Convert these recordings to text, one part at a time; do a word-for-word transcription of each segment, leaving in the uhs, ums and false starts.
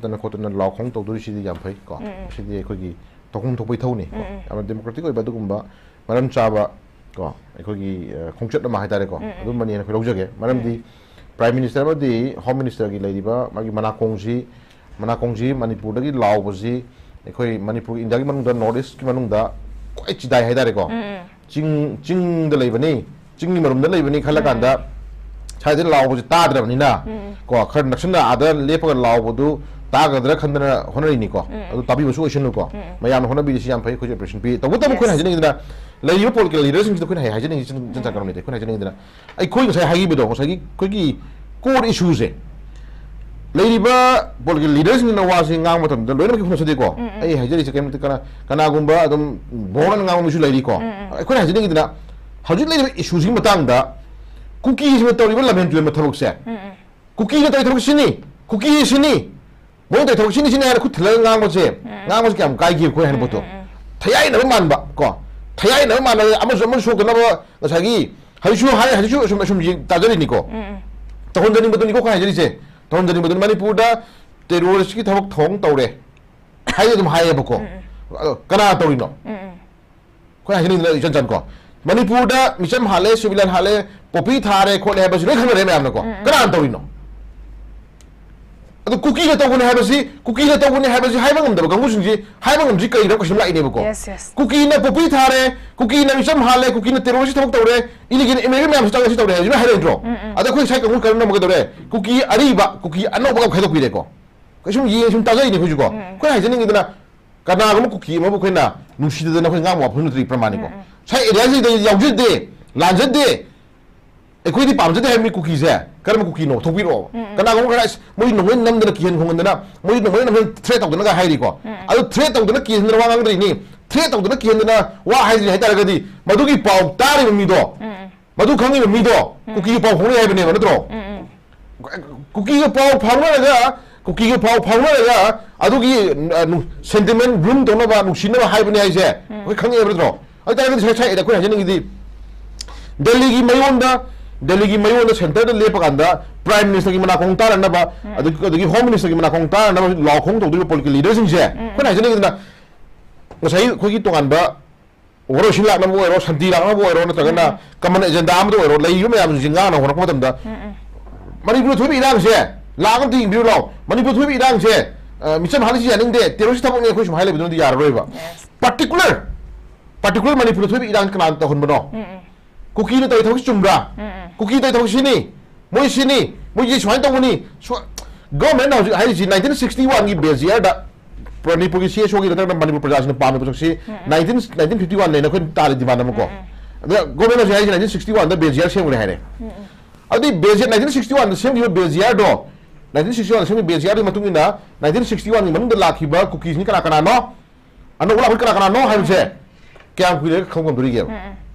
ꯇꯅ ꯈꯣꯠꯇꯅ ꯂꯥꯎ ꯈꯣꯡ ꯇꯧꯗꯣꯔꯤꯁꯤꯗꯤ ꯌꯥꯝ ꯐꯩ ꯀꯣ꯫ ꯎꯝ, ꯎꯝ꯫ ꯁꯤꯗꯤ ꯑꯩꯈꯣꯏꯒꯤ ꯇꯧꯐꯝ ꯊꯣꯛꯄ ꯏꯊꯧꯅꯤ ꯀꯣ꯫ ꯎꯝ, ꯎꯝ꯫ ꯌꯥꯝꯅ democratic ꯑꯣꯏꯕ ꯑꯗꯨꯒꯨꯝꯕ ꯃꯔꯝ ꯆꯥꯕ ꯀꯣ, ꯑꯩꯈꯣꯏꯒꯤ, ꯑ, ꯈꯣꯡꯆꯠ ꯑꯃ ꯍꯥꯏꯇꯥꯔꯦꯀꯣ꯫ ꯎꯝ, ꯎꯝ꯫ ꯑꯗꯨꯝꯕꯅꯦꯅ ꯑꯩꯈꯣꯏ ꯂꯧꯖꯒꯦ꯫ ꯃꯔꯝꯗꯤ ꯎꯝ꯫ Prime Minister ꯑꯃꯗꯤ Home Ministerꯒꯤ ꯂꯩꯔꯤꯕ ꯃꯥꯒꯤ ꯃꯅꯥꯀꯣꯡꯁꯤ, ꯃꯅꯥꯀꯣꯡꯁꯤ ꯃꯅꯤꯄꯨꯔꯗꯒꯤ ꯂꯥꯎꯕꯁꯤ ꯑꯩꯈꯣꯏ ꯃꯅꯤꯄꯨꯔ, ꯏꯟꯗꯤꯌꯥꯒꯤ ꯃꯅꯨꯡꯗ, North Eastꯀꯤ ꯃꯅꯨꯡꯗ ꯈ꯭ꯋꯥꯏ ꯆꯤꯗꯥꯏ ꯍꯥꯏꯇꯥꯔꯦꯀꯣ꯫ ꯎꯝ, ꯎꯝ꯫ ꯆꯤꯡ, ꯆꯤꯡꯗ ꯂꯩꯕꯅꯤ, ꯆꯤꯡꯒꯤ ꯃꯔꯨꯝꯗ ꯂꯩꯕꯅꯤ ꯈꯜꯂ ꯎꯝ꯫ ꯀꯥꯟꯗ ꯁ꯭ꯋꯥꯏꯗ ꯂꯥꯎꯕꯁꯤ ꯇꯥꯗ꯭ꯔꯕꯅꯤꯅ ꯎꯝ꯫ ꯀꯣ, ꯈꯔ ꯅꯛꯁꯟꯅ ꯑꯥꯗ ꯂꯦꯞꯄꯒ ꯂꯥꯎꯕꯗꯨ ꯇꯥꯒꯗ꯭ꯔꯥ ꯈꯟꯗꯅ ꯍꯣꯠꯅꯔꯤꯅꯤꯀꯣ꯫ ꯎꯝ꯫ ꯑꯗꯨ ꯇꯥꯕꯤꯕꯁꯨ ꯑꯣꯏꯁꯅꯨꯀꯣ꯫ ꯎꯝ꯫ ꯃꯌꯥꯝꯅ ꯍꯣꯠꯅꯕꯤꯔꯤꯁꯤ ꯌꯥꯝ ꯐꯩ, ꯑꯩꯈꯣꯏꯁꯨ appreciation ꯄꯤ꯫ ꯇꯧꯕꯇꯕꯨ ꯑꯩꯈꯣꯏꯅ Yes꯫ ꯍꯥꯏꯖꯅꯤꯡꯉꯤꯗꯅ, ꯂꯩꯔꯤꯕ political leaderꯁꯤꯡꯁꯤꯗ ꯑꯩꯈꯣꯏꯅ ꯍꯥꯏ-, ꯍꯥꯏꯖꯅꯤꯡꯉꯤꯁꯤ ꯏꯆꯝ, ꯏꯆꯝ ꯆꯝꯕ ꯎꯝ꯫ ꯀꯩꯅꯣꯅꯤꯗ, ꯑꯩꯈꯣꯏꯅ ꯍꯥꯏꯖꯅꯤꯡꯉꯤꯗꯅ, ꯑꯩꯈꯣꯏ ꯉꯁꯥꯏ ꯍꯥꯏꯈꯤꯕꯗꯣ, ꯉꯁꯥꯏꯒꯤ ꯑꯩꯈꯣꯏꯒꯤ core issueꯁꯦ, ꯂꯩꯔꯤꯕ political leaderꯁꯤꯡꯅ ꯋꯥꯁꯤ ꯉꯥꯡꯕ ꯃꯇꯝꯗ ꯂꯣꯏꯅꯃꯛꯀꯤ ꯐꯪꯁꯗꯦꯀꯣ꯫ ꯎꯝ, ꯎꯝ꯫ ꯑꯩ ꯍꯥꯏꯖꯔꯤꯁꯦ ꯀꯔꯤꯝꯇ ꯀꯅꯥ-, ꯀꯅꯥꯒꯨꯝꯕ ꯑꯗꯨꯝ ꯕꯣꯔꯅ ꯉꯥꯡꯕ ꯃꯤꯁꯨ ꯂꯩꯔꯤꯀꯣ꯫ ꯎꯝ, ꯎꯝ꯫ ꯑꯩꯈꯣꯏꯅ ꯍꯥꯏꯖꯅꯤꯡꯉꯤꯗꯅ, ꯍꯧꯖꯤꯛ ꯂꯩꯔꯤꯕ issueꯁꯤꯒꯤ ꯃꯇꯥꯡꯗ ꯀꯨꯀꯤꯁꯤꯡꯅ ꯇꯧꯔꯤꯕ ꯂꯝꯍꯦꯟ ꯇꯨꯍꯦꯟꯕ ꯊꯕꯛꯁꯦ, ꯎꯝ, ꯎꯝ꯫ ꯀꯨꯀꯤꯅ ꯇꯧꯔꯤ ꯊꯕꯛ ꯁꯤꯅꯤ, ꯀꯨꯀꯤ ꯁꯤꯅꯤ, ꯃꯣꯏꯅ ꯇꯧꯔꯤ ꯊꯕꯛ ꯁꯤꯅꯤ, ꯁꯤꯅꯤ ꯍꯥꯏꯅ ꯈꯨꯠ ꯊꯤꯜꯂꯒ ꯉꯥꯡꯕꯁꯦ, ꯎꯝ, ꯎꯝ꯫ ꯉꯥꯡꯕꯁꯦ ꯀꯌꯥꯝ ꯀꯥꯏꯒꯦ ꯑꯩꯈꯣꯏ ꯍꯥꯏꯅ ꯎꯝ, ꯄꯣꯠꯇꯣ? ꯎꯝ, ꯎꯝ꯫ ꯊꯌꯥꯏꯅꯕ ꯃꯥꯟꯕ ꯀꯣ, ꯊꯌꯥꯏꯅꯕ ꯃꯥꯟꯕ, ꯑꯃꯁꯨ ꯑꯃꯁꯨ ꯁꯣꯛꯇꯅꯕ ꯉꯁꯥꯏꯒꯤ ꯍꯧꯖꯤꯛꯁꯨ ꯍꯥꯏ, ꯍꯧꯖꯤꯛꯁꯨ ꯑꯁꯨꯝ, ꯑꯁꯨꯝ ꯌꯦꯡ ꯇꯥꯖꯔꯤꯅꯤꯀꯣ꯫ ꯎꯝ, ꯎꯝ꯫ ꯇꯧꯍꯟꯖꯅꯤꯡꯕꯗꯨꯅꯤꯀꯣ ꯑꯩꯈꯣꯏ ꯍꯥꯏꯖꯔꯤꯁꯦ꯫ ꯇꯧꯍꯟꯖꯅꯤꯡꯕꯗꯨꯅꯤ꯫ ꯃꯅꯤꯄꯨꯔꯗ terroristꯀꯤ ꯊꯕꯛ ꯊꯧꯑꯣꯡ ꯇꯧꯔꯦ ꯍꯥꯏꯗꯤ ꯑꯗꯨꯝ ꯍꯥꯏꯌꯦꯕꯀꯣ꯫ ꯎꯝ, ꯎꯝ꯫ ꯑꯗꯣ ꯀꯅꯥ ꯇꯧꯔꯤꯅꯣ? ꯎꯝ, ꯎꯝ꯫ ꯑꯩꯈꯣꯏ ꯍꯥꯏꯖꯅꯤꯡꯗꯅ ꯏꯆꯟ ꯆꯟꯀꯣ꯫ ꯃꯅꯤꯄꯨꯔꯗ ꯃꯤꯆꯝ ꯍꯥꯠꯂꯦ, civilian ꯍꯥꯠꯂꯦ, poppy ꯊꯥꯔꯦ ꯈꯣꯠꯂꯦ ꯍꯥꯏꯕꯁꯤ ꯂꯣꯏ ꯈꯪꯅꯔꯦ ꯃꯌꯥꯝꯅꯀꯣ꯫ ꯎꯝ, ꯎꯝ꯫ ꯀꯅꯥꯅ ꯇꯧꯔꯤꯅꯣ? ꯑꯗꯨ ꯀꯨꯀꯤꯅ ꯇꯧꯕꯅꯤ ꯍꯥꯏꯕꯁꯤ, ꯀꯨꯀꯤꯅ ꯇꯧꯕꯅꯤ ꯍꯥꯏꯕꯁꯤ ꯍꯥꯏꯕ ꯉꯝꯗꯕ ꯀꯥꯡꯕꯨꯁꯤꯡꯁꯤ ꯍꯥꯏꯕ ꯉꯝꯗ꯭ꯔꯤ ꯀꯩꯒꯤꯅꯣ ꯀꯩꯁꯨꯝ ꯂꯥꯛꯏꯅꯦꯕꯀꯣ꯫ Yes, yes꯫ ꯀꯨꯀꯤꯅ poppy ꯊꯥꯔꯦ, ꯀꯨꯀꯤꯅ ꯃꯤꯆꯝ ꯍꯥꯠꯂꯦ, ꯀꯨꯀꯤꯅ terrorist ꯊꯕꯛ ꯇꯧꯔꯦ, illegal immigrant ꯃꯌꯥꯝꯁꯤ ꯆꯪꯉꯒ ꯁꯤ ꯇꯧꯔꯦ ꯍꯥꯏꯁꯤ ꯂꯣꯏ ꯍꯥꯏꯔꯣꯏꯗ꯭ꯔꯣ? ꯎꯝ, ꯎꯝ꯫ ꯑꯗ ꯑꯩꯈꯣꯏ ꯉꯁꯥꯏ ꯀꯥꯡꯕꯨ ꯀꯔꯝꯅ ꯀꯩꯗꯧꯔꯦ? ꯀꯨꯀꯤ ꯑꯔꯤꯕ, ꯀꯨꯀꯤ ꯑꯅꯧꯕꯒ ꯈꯥꯏꯗꯣꯛꯄꯤꯔꯦꯀꯣ꯫ ꯀꯩꯁꯨꯝ ꯌꯦꯡ ꯁꯨꯝ ꯇꯥꯖꯩꯅꯦ ꯑꯩꯈꯣꯏꯁꯨꯀꯣ꯫ ꯎꯝ, ꯎꯝ꯫ ꯑꯩꯈꯣꯏꯅ ꯍꯥꯏꯖꯅꯤꯡꯉꯤꯗꯅ, ꯀꯅꯥꯒꯨꯝꯕ ꯀꯨꯀꯤ ꯑꯃꯕꯨ ꯑꯩꯈꯣꯏꯅ ꯅꯨꯡꯁꯤꯗꯗꯅ ꯑꯩꯈꯣꯏ ꯉꯥꯡꯕ ꯋꯥꯐꯝ ꯅꯠꯇ꯭ꯔꯤ ꯄ꯭ꯔꯃꯥꯟꯅꯤꯀꯣ꯫ ꯎꯝ, ꯎꯝ꯫ ꯁꯥꯏ ꯑꯦꯔꯤꯌꯥꯁꯤꯗ ꯌꯥꯎꯖꯗꯦ, ꯂꯥꯟꯖꯗꯦ, ꯑꯩꯈꯣꯏꯗꯤ ꯄꯥꯝꯖꯗꯦ ꯍꯥꯏꯕ ꯃꯤ ꯀꯨꯀꯤꯁꯦ ꯀꯔꯝꯕ ꯀꯨꯀꯤꯅꯣ? ꯊꯣꯛꯄꯤꯔꯛꯑꯣꯕ꯫ ꯎꯝ, ꯎꯝ꯫ ꯀꯅꯥꯒꯨꯝꯕ ꯈꯔ, "ꯑꯁ, ꯃꯣꯏ ꯅꯣꯡꯃꯩ ꯅꯝꯗꯅ ꯀꯤꯍꯟ ꯈꯣꯡꯍꯟꯗꯅ, ꯃꯣꯏ ꯅꯣꯡꯃꯩ ꯅꯝꯗꯅ threat ꯇꯧꯗꯅꯒ" ꯍꯥꯏꯔꯤꯀꯣ꯫ ꯎꯝ, ꯎꯝ꯫ ꯑꯗꯨ threat ꯇꯧꯗꯅ ꯀꯤꯍꯟꯗꯅ ꯋꯥ ꯉꯥꯡꯗ꯭ꯔꯤꯅꯤ, threat ꯇꯧꯗꯅ ꯀꯤꯍꯟꯗꯅ ꯋꯥ ꯍꯥꯏꯗ꯭ꯔꯤꯅꯤ ꯍꯥꯏ ꯇꯥꯔꯒꯗꯤ ꯃꯗꯨꯒꯤ ꯄꯥꯎ ꯇꯥꯔꯤꯕ ꯃꯤꯗꯣ, ꯎꯝ, ꯎꯝ꯫ ꯃꯗꯨ ꯈꯪꯉꯤꯕ ꯃꯤꯗꯣ ꯎꯝ꯫ ꯀꯨꯀꯤꯒ ꯄꯥꯎ ꯐꯥꯎꯅꯩ ꯍꯥꯏꯕꯅꯦꯕ, ꯅꯠꯇ꯭ꯔꯣ? ꯎꯝ, ꯎꯝ꯫ ꯀꯨꯀꯤꯒ ꯄꯥꯎ ꯐꯥꯎꯅꯔꯒ, ꯀꯨꯀꯤꯒ ꯄꯥꯎ ꯐꯥꯎꯅꯔꯒ ꯑꯗꯨꯒꯤ, ꯑ, ꯅꯨ-, sentiment bloom ꯇꯧꯅꯕ, ꯅꯨꯡꯁꯤꯅꯕ ꯍꯥꯏꯕꯅꯦ ꯍꯥꯏꯁꯦ ꯎꯝ꯫ ꯑꯩꯈꯣꯏ ꯈꯪꯉꯦꯕ, ꯅꯠꯇ꯭ꯔꯣ? ꯑꯗꯨ ꯇꯥꯔꯒꯗꯤ ꯉꯁꯥꯏ ꯑꯩꯈꯣꯏ ꯍꯥꯏꯖꯅꯤꯡꯉꯤꯗꯤ, ꯗꯦꯜꯂꯤꯒꯤ ꯃꯌꯣꯟꯗ ꯗꯦꯜꯂꯤꯒꯤ ꯃꯌꯣꯟꯗ centreꯗ ꯂꯦꯞꯄ ꯀꯥꯟꯗ Prime Ministerꯒꯤ ꯃꯅꯥꯀꯣꯡ ꯇꯥꯅꯅꯕ, ꯑꯗꯒꯤ ꯑꯗꯒꯤ Home Ministerꯒꯤ ꯃꯅꯥꯀꯣꯡ ꯇꯥꯅꯅꯕ ꯂꯥꯎ ꯈꯣꯡ ꯇꯧꯗꯣꯔꯤꯕ political leaderꯁꯤꯡꯁꯦ ꯑꯩꯈꯣꯏꯅ ꯍꯥꯏꯖꯅꯤꯡꯉꯤꯗꯅ, ꯉꯁꯥꯏ ꯑꯩꯈꯣꯏꯒꯤ ꯇꯣꯉꯥꯟꯕ ꯋꯥꯔꯣꯏꯁꯤꯟ ꯂꯥꯛꯅꯕ ꯑꯣꯏꯔꯣ, ꯁꯥꯟꯇꯤ ꯂꯥꯛꯅꯕ ꯑꯣꯏꯔꯣ, ꯅꯠꯇ꯭ꯔꯒꯅ common agenda ꯑꯃꯗ ꯑꯣꯏꯔꯣ, ꯂꯩꯔꯤꯕ ꯃꯌꯥꯝꯁꯤꯡꯁꯦ ꯉꯥꯡꯅ ꯍꯣꯠꯅꯔꯛꯄ ꯃꯇꯝꯗ ꯃꯅꯤꯄꯨꯔꯗ ꯊꯣꯛꯏꯕ ꯏꯔꯥꯡꯁꯦ ꯂꯥꯛ ꯑꯃꯇ ꯌꯦꯡꯕꯤꯔꯨ ꯂꯥꯎ꯫ ꯃꯅꯤꯄꯨꯔꯗ ꯊꯣꯛꯏꯕ ꯏꯔꯥꯡꯁꯦ, ꯑ, ꯃꯤꯆꯝ ꯍꯥꯠꯂꯤꯁꯤ ꯌꯥꯅꯤꯡꯗꯦ, terrorist ꯊꯕꯛꯅꯤ ꯑꯩꯈꯣꯏ ꯁꯨꯝ ꯍꯥꯏ ꯂꯩꯕꯗꯨꯅꯗꯤ ꯌꯥꯔꯔꯣꯏꯕ꯫ Particular, particular ꯃꯅꯤꯄꯨꯔꯗ ꯊꯣꯛꯏꯕ ꯏꯔꯥꯡ ꯀꯅꯥꯅ ꯇꯧꯍꯟꯕꯅꯣ? ꯀꯨꯀꯤꯅ ꯇꯧꯔꯤ ꯊꯕꯛꯁꯤ ꯆꯨꯝꯕ꯭ꯔꯥ? ꯀꯨꯀꯤ ꯇꯧꯔꯤ ꯊꯕꯛꯁꯤꯅꯤ, ꯃꯣꯏ ꯁꯤꯅꯤ, ꯃꯣꯏꯁꯤ ꯁꯨꯃꯥꯏꯅ ꯇꯧꯕꯅꯤ꯫ ꯁꯨ-, government ꯍꯧꯖꯤꯛ ꯍꯥꯏꯔꯤꯁꯤ nineteen sixty oneꯒꯤ base yearꯗ ꯃꯅꯤꯄꯨꯔꯒꯤ CSOꯒꯤ ꯅꯠꯇ꯭ꯔꯒꯅ ꯃꯅꯤꯄꯨꯔ ꯄ꯭ꯔꯖꯥꯁꯤꯡꯅ ꯄꯥꯝꯃꯤꯕ ꯄꯣꯠꯁꯛꯁꯤ nineteen, nineteen fifty oneꯅꯦꯅ ꯑꯩꯈꯣꯏꯅ ꯇꯥꯜꯂꯤ demand ꯑꯃꯀꯣ꯫ ꯑꯗ government ꯍꯧꯖꯤꯛ ꯍꯥꯏꯔꯤꯁꯤ nineteen sixty oneꯗ base year ꯁꯦꯝꯈ꯭ꯔꯦ ꯍꯥꯏꯔꯦ꯫ ꯑꯗꯨꯗꯤ base year, nineteen sixty oneꯗ ꯁꯦꯝꯈꯤꯕ base yearꯗꯣ, nineteen sixty oneꯗ ꯁꯦꯝꯈꯤꯕ base yearꯗꯨꯒꯤ ꯃꯇꯨꯡ ꯏꯟꯅ nineteen sixty oneꯒꯤ ꯃꯅꯨꯡꯗ ꯂꯥꯛꯈꯤꯕ ꯀꯨꯀꯤꯁꯤꯡ ꯀꯅꯥ ꯀꯅꯥꯅꯣ? ꯑꯅꯧꯕ ꯂꯥꯛꯄ ꯀꯅꯥ ꯀꯅꯥꯅꯣ ꯍꯥꯏꯕꯁꯦ ꯀꯌꯥꯝ ꯀꯨꯏꯔꯒ ꯈꯪꯕ ꯉꯝꯗꯣꯔꯤꯒꯦꯕ?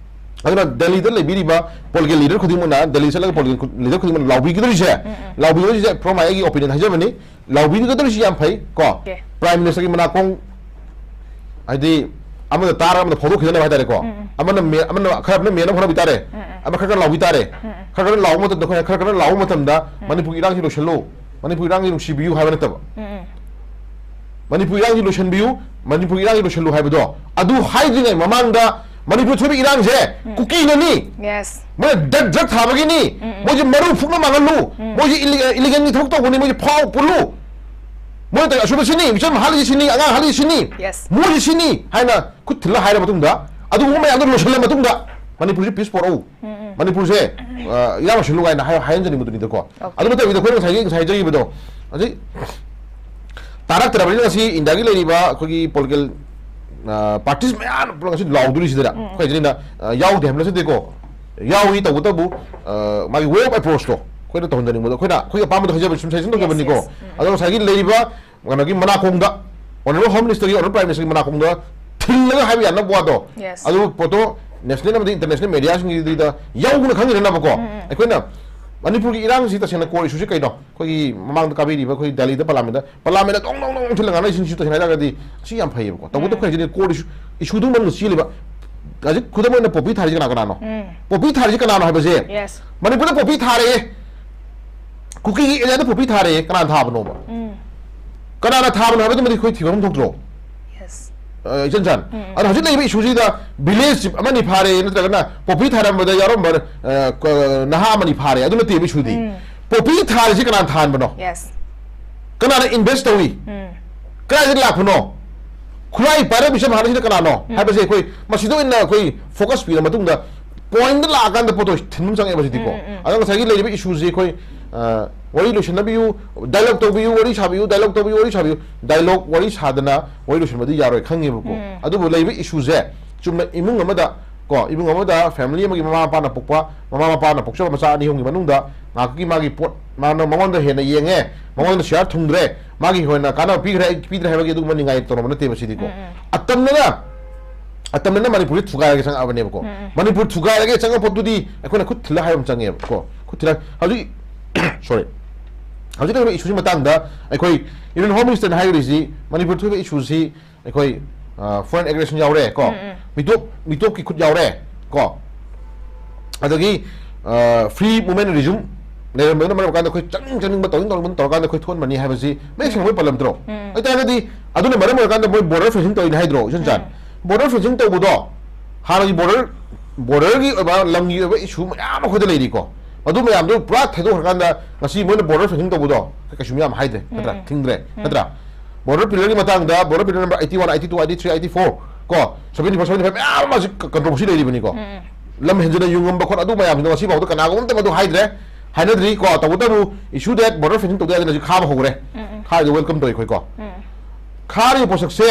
ꯑꯗꯨꯅ ꯗꯦꯜꯂꯤꯗ ꯂꯩꯕꯤꯔꯤꯕ political leader ꯈꯨꯗꯤꯡꯃꯛꯅ, ꯗꯦꯜꯂꯤ ꯆꯠꯂꯒ political leader ꯈꯨꯗꯤꯡꯃꯛꯅ ꯂꯥꯎꯕꯤꯒꯗꯧꯔꯤꯁꯦ, ꯂꯥꯎꯕꯤꯒꯗꯧꯔꯤꯁꯦ from ꯑꯩꯒꯤ opinion ꯍꯥꯏꯖꯕꯅꯤ, ꯂꯥꯎꯕꯤꯒꯗꯧꯔꯤꯁꯤ ꯌꯥꯝ ꯐꯩ ꯀꯣ꯫ Okay. Prime Ministerꯒꯤ ꯃꯅꯥꯀꯣꯡ, ꯍꯥꯏꯗꯤ, ꯑꯃꯅ ꯇꯥꯔꯒ ꯑꯃꯅ ꯐꯣꯡꯗꯣꯛꯈꯤꯗꯅꯕ ꯍꯥꯏꯇꯥꯔꯦꯀꯣ꯫ ꯑꯃꯅ ꯃꯦ-, ꯑꯃꯅ ꯈꯔ ꯑꯃꯅ ꯃꯦꯟꯅꯕ ꯍꯣꯠꯅꯕꯤ ꯇꯥꯔꯦ꯫ ꯑꯃ ꯈꯔ ꯈꯔ ꯂꯥꯎꯕꯤ ꯇꯥꯔꯦ꯫ ꯈꯔ ꯈꯔ ꯂꯥꯎꯕ ꯃꯇꯝꯗ ꯑꯩꯈꯣꯏꯅ ꯈꯔ ꯈꯔ ꯂꯥꯎꯕ ꯃꯇꯝꯗ ꯃꯅꯤꯄꯨꯔꯒꯤ ꯏꯔꯥꯡꯁꯤ ꯂꯣꯏꯁꯤꯜꯂꯨ, ꯃꯅꯤꯄꯨꯔꯒꯤ ꯏꯔꯥꯡꯁꯤ ꯅꯨꯡꯁꯤꯕꯤꯌꯨ ꯍꯥꯏꯕ ꯅꯠꯇꯕ꯫ ꯃꯅꯤꯄꯨꯔ ꯏꯔꯥꯡꯁꯤ ꯂꯣꯏꯁꯤꯟꯕꯤꯌꯨ, ꯃꯅꯤꯄꯨꯔ ꯏꯔꯥꯡꯁꯤ ꯂꯣꯏꯁꯤꯜꯂꯨ ꯍꯥꯏꯕꯗꯣ, ꯑꯗꯨ ꯍꯥꯏꯗ꯭ꯔꯤꯉꯩ ꯃꯃꯥꯡꯗ ꯃꯅꯤꯄꯨꯔ ꯊꯣꯛꯏꯕ ꯏꯔꯥꯡꯁꯦ ꯀꯨꯀꯤꯅꯅꯤ꯫ Yes. ꯃꯣꯏꯅ drug, drug ꯊꯥꯕꯒꯤꯅꯤ꯫ ꯃꯣꯏꯁꯦ ꯃꯔꯨ ꯐꯨꯛꯅ ꯃꯥꯡꯍꯜꯂꯨ꯫ ꯃꯣꯏꯁꯦ ꯏꯂꯤ-, illegalꯒꯤ ꯊꯕꯛ ꯇꯧꯕꯅꯤ, ꯃꯣꯏꯁꯦ ꯐꯥꯎ ꯄꯨꯜꯂꯨ꯫ ꯃꯣꯏꯅ ꯇꯧꯔꯤ ꯑꯁꯨꯝꯕ ꯁꯤꯅꯤ, ꯃꯤꯆꯝ ꯍꯥꯠꯂꯤꯁꯤ ꯁꯤꯅꯤ, ꯑꯉꯥꯡ ꯍꯥꯠꯂꯤꯁꯤ ꯁꯤꯅꯤ꯫ Yes. ꯃꯣꯏꯁꯦ ꯁꯤꯅꯤ ꯍꯥꯏꯅ ꯈꯨꯠ ꯊꯤꯜꯂ ꯍꯥꯏꯔ ꯃꯇꯨꯡꯗ, ꯑꯗꯨꯒꯨꯝꯕ ꯃꯌꯥꯝꯗꯣ ꯂꯣꯏꯁꯤꯜꯂ ꯃꯇꯨꯡꯗ ꯃꯅꯤꯄꯨꯔꯁꯤ peace ꯄꯣꯔꯛꯎ꯫ ꯃꯅꯤꯄꯨꯔꯁꯦ, ꯑ, ꯏꯔꯥꯡ ꯂꯣꯏꯁꯤꯜꯂꯨ ꯀꯥꯏꯅ ꯍꯥꯏ-, ꯍꯥꯏꯍꯟꯖꯅꯤꯡꯕꯗꯨꯅꯤꯗꯀꯣ꯫ Okay. ꯑꯗꯨ ꯅꯠꯇꯕꯤꯗ ꯑꯩꯈꯣꯏꯅ ꯉꯁꯥꯏꯒꯤ, ꯉꯁꯥꯏ ꯍꯥꯏꯖꯈꯤꯕꯗꯣ, ꯍꯧꯖꯤꯛ ꯇꯥꯔꯛꯇ꯭ꯔꯕꯅꯤꯅ ꯉꯁꯤ ꯏꯟꯗꯤꯌꯥꯒꯤ ꯂꯩꯔꯤꯕ ꯑꯩꯈꯣꯏꯒꯤ political, ꯑ, parties ꯃꯌꯥꯝ ꯄꯨꯂꯞ ꯉꯁꯤ ꯂꯥꯎꯗꯣꯔꯤꯁꯤꯗꯅ, ꯑꯩꯈꯣꯏ ꯍꯥꯏꯖꯅꯤꯡꯅ, ꯑ, ꯌꯥꯎꯗꯦ ꯍꯥꯏꯕ ꯅꯠꯆꯗꯦꯀꯣ, ꯌꯥꯎꯏ, ꯇꯧꯕꯇꯕꯨ, ꯑ, ꯃꯥꯒꯤ way of approachꯇꯣ ꯑꯩꯈꯣꯏꯅ ꯇꯧꯍꯟꯖꯅꯤꯡꯕꯗꯣ, ꯑꯩꯈꯣꯏꯅ ꯑꯩꯈꯣꯏꯒꯤ ꯑꯄꯥꯝꯕꯗꯣ ꯍꯥꯏꯖꯕ ꯁꯨꯝ suggestion ꯇꯧꯖꯕꯅꯤꯀꯣ꯫ Yes, yes. ꯑꯗꯣ ꯉꯁꯥꯏꯒꯤ ꯂꯩꯔꯤꯕ ꯀꯩꯅꯣꯒꯤ ꯃꯅꯥꯀꯣꯡꯗ, Honourable Home Ministerꯒꯤ, Honourable Prime Ministerꯒꯤ ꯃꯅꯥꯀꯣꯡꯗ ꯊꯤꯜꯂꯒ ꯍꯥꯏꯕ ꯌꯥꯅꯕ ꯋꯥꯗꯣ, Yes. ꯑꯗꯨ ꯄꯣꯠꯇꯣ national ꯑꯃꯗꯤ international mediaꯁꯤꯡꯒꯤꯗ ꯌꯧꯅ ꯈꯪꯍꯟꯅꯕꯀꯣ꯫ ꯑꯩꯈꯣꯏꯅ ꯃꯅꯤꯄꯨꯔꯒꯤ ꯏꯔꯥꯡꯁꯤ ꯇꯁꯦꯡꯅ core issueꯁꯤ ꯀꯩꯅꯣ? ꯑꯩꯈꯣꯏꯒꯤ ꯃꯃꯥꯡꯗ ꯀꯥꯕꯤꯔꯤꯕ ꯑꯩꯈꯣꯏꯒꯤ ꯗꯦꯜꯂꯤꯗ parliamentꯇ, parliamentꯇ ꯗꯣꯡ ꯗꯣꯡ ꯗꯣꯡ ꯊꯤꯜꯂꯒ ꯉꯥꯡꯅꯔꯤꯁꯤꯡꯁꯤ ꯇꯁꯦꯡꯅ ꯍꯥꯏꯔꯒꯗꯤ ꯁꯤ ꯌꯥꯝ ꯐꯩꯌꯦꯕꯀꯣ꯫ ꯇꯧꯕꯇꯕꯨ ꯑꯩꯈꯣꯏ ꯍꯧꯖꯤꯛ core issue, issueꯗꯨ ꯃꯅꯨꯡꯗ ꯆꯦꯜꯂꯤꯕ ꯍꯧꯖꯤꯛ ꯈꯨꯗꯝ ꯑꯣꯏꯅ ꯄꯣꯄꯤ ꯊꯥꯔꯤꯁꯦ ꯀꯅꯥ ꯀꯅꯥꯅꯣ? ꯎꯝ. ꯄꯣꯄꯤ ꯊꯥꯔꯤꯁꯦ ꯀꯅꯥꯅꯣ ꯍꯥꯏꯕꯁꯦ, Yes. ꯃꯅꯤꯄꯨꯔꯗ ꯄꯣꯄꯤ ꯊꯥꯔꯦ, ꯀꯨꯀꯤꯒꯤ ꯑꯦꯔꯤꯌꯥꯗ ꯄꯣꯄꯤ ꯊꯥꯔꯦ, ꯀꯅꯥꯅ ꯊꯥꯕꯅꯣꯕ? ꯎꯝ. ꯀꯅꯥꯅ ꯊꯥꯕꯅꯣ ꯍꯥꯏꯕꯗꯨꯃꯗꯤ ꯑꯩꯈꯣꯏ ꯊꯤꯕ ꯑꯃ ꯊꯣꯛꯇ꯭ꯔꯣ? Yes. ꯑ, ꯏꯆꯟ ꯆꯟ꯫ ꯎꯝ. ꯑꯗꯣ ꯍꯧꯖꯤꯛ ꯂꯩꯔꯤꯕ ꯏꯁꯨꯁꯤꯗ ꯚꯤꯂꯦꯖ ꯑꯃꯅꯤ ꯐꯥꯔꯦ, ꯅꯠꯇ꯭ꯔꯒꯅ ꯄꯣꯄꯤ ꯊꯥꯔꯝꯕꯗ ꯌꯥꯎꯔꯝꯕ, ꯑ, ꯀ-, ꯅꯍꯥ ꯑꯃꯅꯤ ꯐꯥꯔꯦ, ꯑꯗꯨ ꯅꯠꯇꯦꯕ ꯏꯁꯨꯗꯤ꯫ ꯎꯝ. ꯄꯣꯄꯤ ꯊꯥꯔꯤꯁꯤ ꯀꯅꯥꯅ ꯊꯥꯍꯟꯕꯅꯣ? Yes. ꯀꯅꯥꯅ ꯏꯟꯚꯦꯁ ꯇꯧꯏ? ꯎꯝ. ꯀꯗꯥꯏꯗꯒꯤ ꯂꯥꯛꯄꯅꯣ? ꯈꯨꯠꯂꯥꯏ ꯄꯥꯏꯔꯒ ꯄꯩꯁꯥ ꯍꯥꯠꯂꯤꯁꯤꯅ ꯀꯅꯥꯅꯣ? ꯎꯝ. ꯍꯥꯏꯕꯁꯦ ꯑꯩꯈꯣꯏ ꯃꯁꯤꯗ ꯑꯣꯏꯅ ꯑꯩꯈꯣꯏ ꯐꯣꯀꯁ ꯄꯤꯔ ꯃꯇꯨꯡꯗ ꯄꯣꯏꯟꯗ ꯂꯥꯛꯑꯀꯥꯟꯗ ꯄꯣꯠꯇꯣ ꯊꯤꯟꯕ ꯑꯃ ꯆꯪꯉꯦꯕ ꯁꯤꯗꯤꯀꯣ꯫ ꯎꯝ, ꯎꯝ, ꯎꯝ. ꯑꯗꯣ ꯉꯁꯥꯏꯒꯤ ꯂꯩꯔꯤꯕ ꯏꯁꯨꯁꯦ ꯑꯩꯈꯣꯏ, ꯑ, ꯋꯥꯔꯤ ꯂꯣꯏꯁꯤꯟꯅꯕꯤꯌꯨ, ꯗꯥꯏꯂꯣꯒ ꯇꯧꯕꯤꯌꯨ, ꯋꯥꯔꯤ ꯁꯥꯕꯤꯌꯨ, ꯗꯥꯏꯂꯣꯒ ꯇꯧꯕꯤꯌꯨ, ꯋꯥꯔꯤ ꯁꯥꯕꯤꯌꯨ, ꯗꯥꯏꯂꯣꯒ ꯋꯥꯔꯤ ꯁꯥꯗꯅ ꯋꯥꯔꯤ ꯂꯣꯏꯁꯤꯟꯕꯗꯤ ꯌꯥꯔꯣꯏ ꯈꯪꯉꯦꯕꯀꯣ꯫ ꯎꯝ. ꯑꯗꯨꯕꯨ ꯂꯩꯔꯤꯕ ꯏꯁꯨꯁꯦ ꯆꯨꯝꯅ ꯏꯃꯨꯡ ꯑꯃꯗ ꯀꯣ, ꯏꯃꯨꯡ ꯑꯃꯗ ꯐꯦꯃꯤꯂꯤ ꯑꯃꯒꯤ ꯃꯃꯥ ꯃꯄꯥꯅ ꯄꯣꯛꯄ, ꯃꯃꯥ ꯃꯄꯥꯅ ꯄꯣꯛꯆꯕ ꯃꯆꯥ ꯑꯅꯤ ꯑꯍꯨꯝꯒꯤ ꯃꯅꯨꯡꯗ ꯉꯥꯏꯍꯥꯛꯀꯤ ꯃꯥꯒꯤ ꯄꯣꯠ, ꯃꯥꯅ ꯃꯉꯣꯟꯗ ꯍꯦꯟꯅ ꯌꯦꯡꯉꯦ, ꯃꯉꯣꯟꯗ ꯁꯤꯌꯥꯔ ꯊꯨꯡꯗ꯭ꯔꯦ, ꯃꯥꯒꯤ ꯍꯦꯟꯅ ꯀꯥꯟꯅꯕ ꯄꯤꯈ꯭ꯔꯦ, ꯑꯩ ꯄꯤꯗ꯭ꯔꯦ ꯍꯥꯏꯕꯒꯤ ꯑꯗꯨꯒꯨꯝꯕ ꯅꯤꯡꯉꯥꯏ ꯇꯧꯔꯝꯕ ꯅꯠꯇꯦꯕ ꯁꯤꯗꯤꯀꯣ꯫ ꯎꯝ, ꯎꯝ. ꯑꯇꯝꯅꯅ, ꯑꯇꯝꯅꯅ ꯃꯅꯤꯄꯨꯔꯁꯦ ꯊꯨꯒꯥꯏꯔꯒ ꯆꯪꯉꯛꯑꯕꯅꯦꯕꯀꯣ꯫ ꯎꯝ, ꯎꯝ. ꯃꯅꯤꯄꯨꯔ ꯊꯨꯒꯥꯏꯔꯒ ꯆꯪꯉꯛꯄ ꯄꯣꯠꯇꯨꯗꯤ ꯑꯩꯈꯣꯏꯅ ꯈꯨꯠ ꯊꯤꯜꯂ ꯍꯥꯏꯕ ꯑꯃ ꯆꯪꯉꯦꯕ ꯀꯣ꯫ ꯈꯨꯠ ꯊꯤꯜꯂ ꯍꯧꯖꯤꯛ, ꯁꯣꯔꯤ, ꯍꯧꯖꯤꯛ ꯂꯩꯔꯤꯕ ꯏꯁꯨꯁꯤ ꯃꯇꯥꯡꯗ ꯑꯩꯈꯣꯏ ꯏꯟꯗꯤꯌꯟ ꯍꯣꯝ ꯃꯤꯅꯤꯁꯇꯔꯅ ꯍꯥꯏꯔꯤꯁꯤ ꯃꯅꯤꯄꯨꯔ ꯊꯣꯛꯏꯕ ꯏꯁꯨꯁꯤ ꯑꯩꯈꯣꯏ, ꯑ, ꯐꯣꯔꯦꯟ ꯑꯦꯒ꯭ꯔꯦꯁꯟ ꯌꯥꯎꯔꯦ ꯀꯣ꯫ ꯎꯝ, ꯎꯝ. ꯃꯤꯇꯣꯞ, ꯃꯤꯇꯣꯞꯀꯤ ꯈꯨꯠ ꯌꯥꯎꯔꯦ ꯀꯣ꯫ ꯑꯗꯒꯤ, ꯑ, ꯐ꯭ꯔꯤ ꯃꯨꯚꯃꯦꯟ ꯔꯤꯖꯨꯝ ꯂꯩꯔꯝꯕꯗꯨꯅ ꯃꯔꯝ ꯑꯣꯏꯔꯀꯥꯟꯗ ꯑꯩꯈꯣꯏ ꯆꯠꯅꯤꯡ ꯆꯠꯅꯤꯡꯕ, ꯇꯧꯅꯤꯡ ꯇꯧꯅꯤꯡꯕ ꯇꯧꯔꯀꯥꯟꯗ ꯑꯩꯈꯣꯏ ꯊꯣꯛꯍꯟꯕꯅꯤ ꯍꯥꯏꯕꯁꯤ ꯃꯌꯦꯛ ꯁꯦꯡꯅ ꯃꯣꯏ ꯄꯜꯂꯝꯗ꯭ꯔꯣ? ꯎꯝ. ꯑꯗꯨ ꯑꯣꯏꯇꯥꯔꯒꯗꯤ ꯑꯗꯨꯅ ꯃꯔꯝ ꯑꯣꯏꯔꯀꯥꯟꯗ ꯃꯣꯏ ꯕꯣꯔꯗꯔ ꯐꯦꯟꯁꯤꯡ ꯇꯧꯔꯤꯅꯤ ꯍꯥꯏꯗ꯭ꯔꯣ, ꯏꯆꯟ ꯆꯟ? ꯎꯝ. ꯕꯣꯔꯗꯔ ꯐꯦꯟꯁꯤꯡ ꯇꯧꯕꯗꯣ ꯍꯥꯟꯅꯒꯤ ꯕꯣꯔꯗꯔ, ꯕꯣꯔꯗꯔꯒꯤ ꯑꯣꯏꯕ ꯂꯝꯒꯤ ꯑꯣꯏꯕ ꯏꯁꯨ ꯃꯌꯥꯝ ꯑꯩꯈꯣꯏꯗ ꯂꯩꯔꯤꯀꯣ꯫ ꯃꯗꯨ ꯃꯌꯥꯝꯗꯣ ꯄꯨꯔꯥ ꯊꯩꯗꯣꯛꯈ꯭ꯔꯀꯥꯟꯗ ꯉꯁꯤ ꯃꯣꯏꯅ ꯕꯣꯔꯗꯔ ꯐꯦꯟꯁꯤꯡ ꯇꯧꯕꯗꯣ ꯀꯩꯁꯨ ꯌꯥꯝ ꯍꯥꯏꯗ꯭ꯔꯦ, ꯅꯠꯇ꯭ꯔꯥ? ꯎꯝ. ꯊꯤꯡꯗ꯭ꯔꯦ, ꯎꯝ. ꯅꯠꯇ꯭ꯔꯥ? ꯕꯣꯔꯗꯔ ꯄꯤꯂꯔꯒꯤ ꯃꯇꯥꯡꯗ border pillar number eighty one, eighty two, eighty three, eighty four ꯀꯣ, seventy four, seventy five ꯃꯌꯥꯝ ꯑꯃ ꯍꯧꯖꯤꯛ ꯀ-, ꯀꯟꯇ꯭ꯔꯣꯚꯔꯁꯤ ꯂꯩꯔꯤꯕꯅꯤꯀꯣ꯫ ꯎꯝ. ꯂꯝ ꯍꯦꯟꯖꯤꯟꯅ ꯌꯨꯡꯉꯝꯕ ꯈꯣꯠ ꯑꯗꯨ ꯃꯌꯥꯝꯁꯤꯡꯗꯣ ꯉꯁꯤ ꯐꯥꯎꯗ ꯀꯅꯥꯒꯨꯝꯕ ꯑꯃꯇ ꯃꯗꯨ ꯍꯥꯏꯗ꯭ꯔꯦ, ꯍꯥꯏꯅꯗ꯭ꯔꯤ ꯀꯣ꯫ ꯇꯧꯕꯇꯕꯨ issue that border fencing ꯇꯧꯗ ꯌꯥꯗꯦꯅ ꯍꯧꯖꯤꯛ ꯈꯥꯕ ꯍꯧꯈ꯭ꯔꯦ꯫ ꯎꯝ, ꯎꯝ. ꯈꯥꯔꯤꯗꯣ welcome ꯇꯧꯋꯤ ꯑꯩꯈꯣꯏ ꯀꯣ꯫ ꯎꯝ. ꯈꯥꯔꯤꯕ ꯄꯣꯠꯁꯛꯁꯦ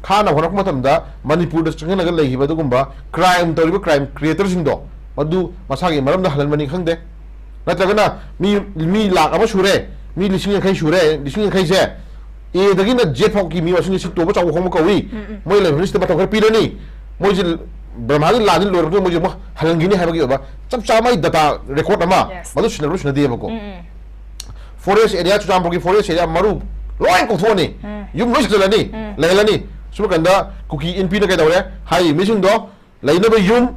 ꯈꯥꯅꯕ ꯍꯣꯠꯅꯔꯛꯄ ꯃꯇꯝꯗ ꯃꯅꯤꯄꯨꯔꯗ ꯆꯪꯁꯤꯜꯂꯒ ꯂꯩꯈꯤꯕ ꯑꯗꯨꯒꯨꯝꯕ crime ꯇꯧꯔꯤꯕ crime creatorꯁꯤꯡꯗꯣ ꯃꯗꯨ ꯃꯁꯥꯒꯤ ꯃꯔꯝꯗ ꯍꯜꯍꯟꯕꯅꯤ ꯈꯪꯗꯦ, ꯅꯠꯇ꯭ꯔꯒꯅ ꯃꯤ, ꯃꯤ ꯂꯥꯛ ꯑꯃ ꯁꯨꯔꯦ, ꯃꯤ ꯂꯤꯁꯤꯡ ꯌꯥꯡꯈꯩ ꯁꯨꯔꯦ, ꯂꯤꯁꯤꯡ ꯌꯥꯡꯈꯩꯁꯦ Aꯗꯒꯤꯅ Z ꯐꯥꯎꯒꯤ ꯃꯤ ꯃꯁꯤꯡꯁꯦ ꯁꯤ ꯇꯣꯞ ꯆꯥꯎꯕ ꯈꯣꯡꯕ ꯀꯧꯏ꯫ ꯎꯝ, ꯎꯝ. ꯃꯣꯏ ꯂꯩꯐꯝꯁꯤꯗ ꯃꯇꯝ ꯈꯔ ꯄꯤꯔꯅꯤ, ꯃꯣꯏꯁꯦ ꯕ꯭ꯔꯍꯃꯥꯒꯤ ꯂꯥꯟꯁꯤ ꯂꯣꯏꯔꯕ ꯃꯇꯨꯡꯗ ꯃꯣꯏꯁꯦ ꯑꯃꯨꯛ ꯍꯜꯍꯟꯈꯤꯅꯤ ꯍꯥꯏꯕꯒꯤ ꯑꯣꯏꯕ ꯆꯞ ꯆꯥꯕ ꯃꯥꯒꯤ data record ꯑꯃ Yes. ꯃꯗꯨ ꯁꯤꯟꯅꯕ꯭ꯔꯥ ꯁꯤꯟꯅꯗꯦꯕꯀꯣ꯫ ꯎꯝ, ꯎꯝ. Forest area, ꯆꯨꯔꯆꯥꯟꯄꯨꯔꯒꯤ forest area ꯃꯔꯨ ꯂꯣꯏ ꯀꯣꯛꯊꯣꯛꯑꯅꯤ, ꯎꯝ. ꯌꯨꯝ ꯂꯣꯏ ꯁꯥꯖꯤꯜꯂꯅꯤ, ꯎꯝ. ꯂꯩꯍꯜꯂꯅꯤ꯫ ꯁꯨꯝ ꯀꯥꯟꯗ ꯀꯨꯀꯤ ꯏꯟꯄꯤꯅ ꯀꯩꯗꯧꯔꯦ ꯍꯥꯏꯔꯤꯕ ꯃꯤꯁꯤꯡꯗꯣ ꯂꯩꯅꯕ ꯌꯨꯝ,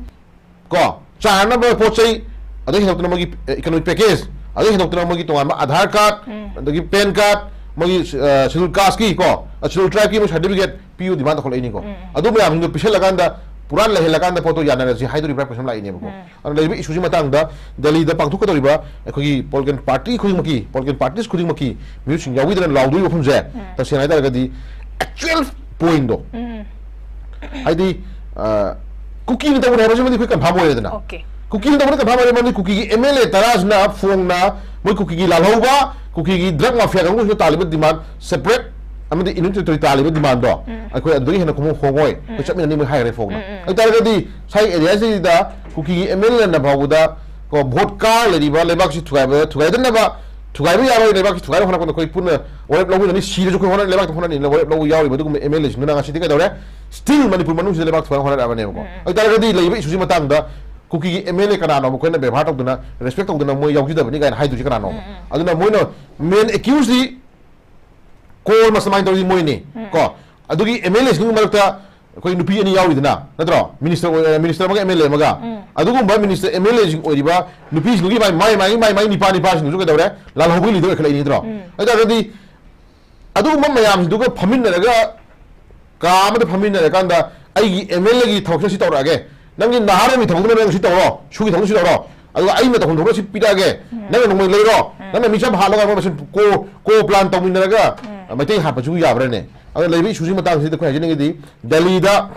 ꯀꯣ, ꯆꯥꯅꯕ ꯄꯣꯠ ꯆꯩ, ꯑꯗꯩ ꯍꯦꯟꯗꯣꯛꯇꯅ ꯃꯣꯏꯒꯤ, ꯑ, economic package, ꯑꯗꯩ ꯍꯦꯟꯗꯣꯛꯇꯅ ꯃꯣꯏꯒꯤ ꯇꯣꯉꯥꯟꯕ Aadhaar card, ꯎꯝ꯫ ꯑꯗꯒꯤ PAN card, ꯃꯣꯏꯒꯤ, ꯑ, schedule caste ꯀꯤ, ꯀꯣ, ꯑ, schedule tribe ꯀꯤ ꯃꯣꯏ certificate ꯄꯤꯌꯨ demand ꯇꯧꯈꯠꯂꯛꯏꯅꯤꯀꯣ꯫ ꯎꯝ, ꯎꯝ꯫ ꯑꯗꯨ ꯃꯌꯥꯝꯁꯤꯡꯗꯣ ꯄꯤꯁꯜꯂꯀꯥꯟꯗ ꯄꯨꯔꯥ ꯂꯩꯍꯜꯂꯀꯥꯟꯗ ꯄꯣꯠꯇꯣ ꯌꯥꯅꯔꯁꯤ ꯍꯥꯏꯗꯣꯔꯤꯕ꯭ꯔꯥ ꯀꯣꯏꯁꯟ ꯂꯥꯛꯏꯅꯦꯕꯀꯣ꯫ ꯎꯝ꯫ ꯑꯗꯨꯅ ꯂꯩꯔꯤꯕ issue ꯁꯤ ꯃꯇꯥꯡꯗ ꯗꯦꯜꯂꯤꯗ ꯄꯥꯡꯊꯣꯛꯀꯗꯧꯔꯤꯕ ꯑꯩꯈꯣꯏꯒꯤ political party ꯈꯨꯗꯤꯡꯃꯛꯀꯤ, political parties ꯈꯨꯗꯤꯡꯃꯛꯀꯤ ꯃꯤꯍꯨꯠꯁꯤꯡ ꯌꯥꯎꯕꯤꯗꯅ ꯂꯥꯎꯗꯣꯔꯤꯕ ꯋꯥꯐꯝꯁꯦ, ꯎꯝ꯫ ꯇꯁꯦꯡꯅ ꯍꯥꯏꯇꯥꯔꯒꯗꯤ actual point ꯗꯣ, ꯎꯝ꯫ ꯍꯥꯏꯗꯤ, ꯑ, ꯀꯨꯀꯤꯅ ꯇꯧꯕꯅꯦ ꯍꯥꯏꯕꯁꯤꯃꯗꯤ ꯑꯩꯈꯣꯏ confirm ꯑꯣꯏꯔꯦꯗꯅ꯫ Okay꯫ ꯀꯨꯀꯤꯅ ꯇꯧꯕꯅ confirm ꯑꯣꯏꯔꯦ, ꯃꯔꯝꯗꯤ ꯀꯨꯀꯤꯒꯤ MLA ꯇꯔꯥꯁꯤꯅ ꯐꯣꯡꯅ ꯃꯣꯏ ꯀꯨꯀꯤꯒꯤ ꯂꯥꯜꯍꯧꯕ, ꯀꯨꯀꯤꯒꯤ drug mafia ꯀꯥꯡꯕꯨꯁꯤꯅ ꯇꯥꯜꯂꯤꯕ demand separate ꯑꯃꯗꯤ Union Territory ꯇꯥꯜꯂꯤꯕ demand ꯗꯣ, ꯎꯝ꯫ ꯑꯩꯈꯣꯏ ꯑꯗꯨꯗꯒꯤ ꯍꯦꯟꯅ ꯈꯣꯡꯍꯣꯡ ꯍꯣꯡꯉꯣꯏ, ꯑꯩꯈꯣꯏ ꯎꯝ꯫ ꯆꯠꯃꯤꯟꯅꯅꯤ ꯃꯣꯏ ꯍꯥꯏꯈ꯭ꯔꯦ ꯐꯣꯡꯅ꯫ ꯎꯝ, ꯎꯝ꯫ ꯑꯗꯨ ꯇꯥꯔꯒꯗꯤ ꯉꯁꯥꯏ area ꯁꯤꯗ ꯀꯨꯀꯤꯒꯤ MLA ꯅ ꯐꯥꯎꯕꯗ ꯀꯣ, vote ꯀꯥꯔ ꯂꯩꯔꯤꯕ ꯂꯩꯕꯥꯛꯁꯤ ꯊꯨꯒꯥꯏꯕ, ꯊꯨꯒꯥꯏꯗꯅꯕ, ꯊꯨꯒꯥꯏꯕ ꯌꯥꯔꯣꯏ, ꯂꯩꯕꯥꯛꯁꯤ ꯊꯨꯒꯥꯏꯅꯕ ꯍꯣꯠꯅꯔꯛꯄꯗ ꯑꯩꯈꯣꯏ ꯄꯨꯟꯅ ꯋꯥꯔꯦꯞ ꯂꯧꯃꯤꯟꯅꯅꯤ, ꯁꯤꯔꯁꯨ ꯑꯩꯈꯣꯏ ꯍꯣꯠꯅ-, ꯂꯩꯕꯥꯛꯇ ꯍꯣꯠꯅꯅꯤꯅ ꯋꯥꯔꯦꯞ ꯂꯧꯕ ꯌꯥꯎꯔꯤꯕ ꯑꯗꯨꯒꯨꯝꯕ MLA ꯁꯤꯡꯗꯨꯅ ꯉꯁꯤꯗꯤ ꯀꯩꯗꯧꯔꯦ? Still ꯃꯅꯤꯄꯨꯔ ꯃꯅꯨꯡꯁꯤꯗ ꯂꯩꯕꯥꯛ ꯊꯨꯒꯥꯏꯅꯕ ꯍꯣꯠꯅꯔꯛꯑꯕꯅꯦꯕꯀꯣ꯫ ꯎꯝ, ꯎꯝ꯫ ꯑꯗꯨ ꯇꯥꯔꯒꯗꯤ ꯂꯩꯔꯤꯕ issue ꯁꯤ ꯃꯇꯥꯡꯗ ꯀꯨꯀꯤꯒꯤ MLA ꯀꯅꯥꯅꯣ ꯃꯈꯣꯏꯅ ꯕꯦꯕꯥꯔ ꯇꯧꯗꯅ, respect ꯇꯧꯗꯅ ꯃꯣꯏ ꯌꯥꯎꯖꯗꯕꯅꯤ ꯀꯥꯏꯅ ꯍꯥꯏꯗꯣꯏꯁꯤ ꯀꯅꯥꯅꯣ? ꯎꯝ, ꯎꯝ꯫ ꯑꯗꯨꯅ ꯃꯣꯏꯅ main accuse ꯁꯤ core mastermind ꯇꯧꯔꯤꯁꯤ ꯃꯣꯏꯅꯤ꯫ ꯎꯝ꯫ ꯀꯣ, ꯑꯗꯨꯒꯤ MLA ꯁꯤꯡꯒꯤ ꯃꯔꯛꯇ ꯑꯩꯈꯣꯏ ꯅꯨꯄꯤ ꯑꯅꯤ ꯌꯥꯎꯔꯤꯗꯅ, ꯅꯠꯇ꯭ꯔꯣ? Minister ꯑꯣꯏ-, minister ꯑꯃꯒ MLA ꯑꯃꯒ꯫ ꯎꯝ꯫ ꯑꯗꯨꯒꯨꯝꯕ minister MLA ꯁꯤꯡ ꯑꯣꯏꯔꯤꯕ ꯅꯨꯄꯤꯁꯤꯡꯗꯨꯒꯤ ꯃꯥꯏ, ꯃꯥꯏ, ꯃꯥꯏ, ꯃꯥꯏ ꯅꯤꯄꯥ, ꯅꯤꯄꯥꯁꯤꯡꯗꯨꯁꯨ ꯀꯩꯗꯧꯔꯦ? ꯂꯥꯜꯍꯧꯕꯒꯤ leader ꯑꯣꯏꯈꯠꯂꯛꯏ ꯅꯠꯇ꯭ꯔꯣ? ꯎꯝ꯫ ꯑꯗꯨ ꯇꯥꯔꯒꯗꯤ ꯑꯗꯨꯒꯨꯝꯕ ꯃꯌꯥꯝꯁꯤꯡꯗꯨꯒ ꯐꯝꯃꯤꯟꯅꯔꯒ, ꯀꯥ ꯑꯃꯗ ꯐꯝꯃꯤꯟꯅꯔꯀꯥꯟꯗ ꯑꯩꯒꯤ MLA ꯒꯤ ꯊꯕꯛꯁꯦ ꯁꯤ ꯇꯧꯔꯛꯑꯒꯦ, ꯅꯪꯒꯤ ꯅꯍꯥꯔꯣꯜꯒꯤ ꯊꯕꯛꯇꯨꯅ ꯅꯪ ꯁꯤ ꯇꯧꯔꯣ, ꯁꯨꯒꯤ ꯊꯕꯛ ꯁꯤ ꯇꯧꯔꯣ, ꯑꯗꯨꯒ ꯑꯩꯅ ꯇꯧꯐꯝ ꯊꯣꯛꯄ ꯁꯤ ꯄꯤꯔꯛꯑꯒꯦ, ꯎꯝ꯫ ꯅꯪꯅ ꯅꯣꯡꯃꯩ ꯂꯩꯔꯣ, ꯎꯝ꯫ ꯅꯪꯅ ꯃꯤꯆꯝ ꯍꯥꯠꯂꯒ ꯑꯃ ꯃꯁꯦꯟ co-, co-plan ꯇꯧꯃꯤꯟꯅꯔꯒ, ꯎꯝ꯫ ꯃꯩꯇꯩ ꯍꯥꯠꯄꯁꯤꯕꯨ ꯌꯥꯕ꯭ꯔꯅꯦ? ꯑꯗꯨꯅ ꯂꯩꯔꯤꯕ issue ꯁꯤ ꯃꯇꯥꯡꯁꯤꯗ ꯑꯩꯈꯣꯏ ꯍꯥꯏꯖꯅꯤꯡꯉꯤꯗꯤ, ꯗꯦꯜꯂꯤꯗ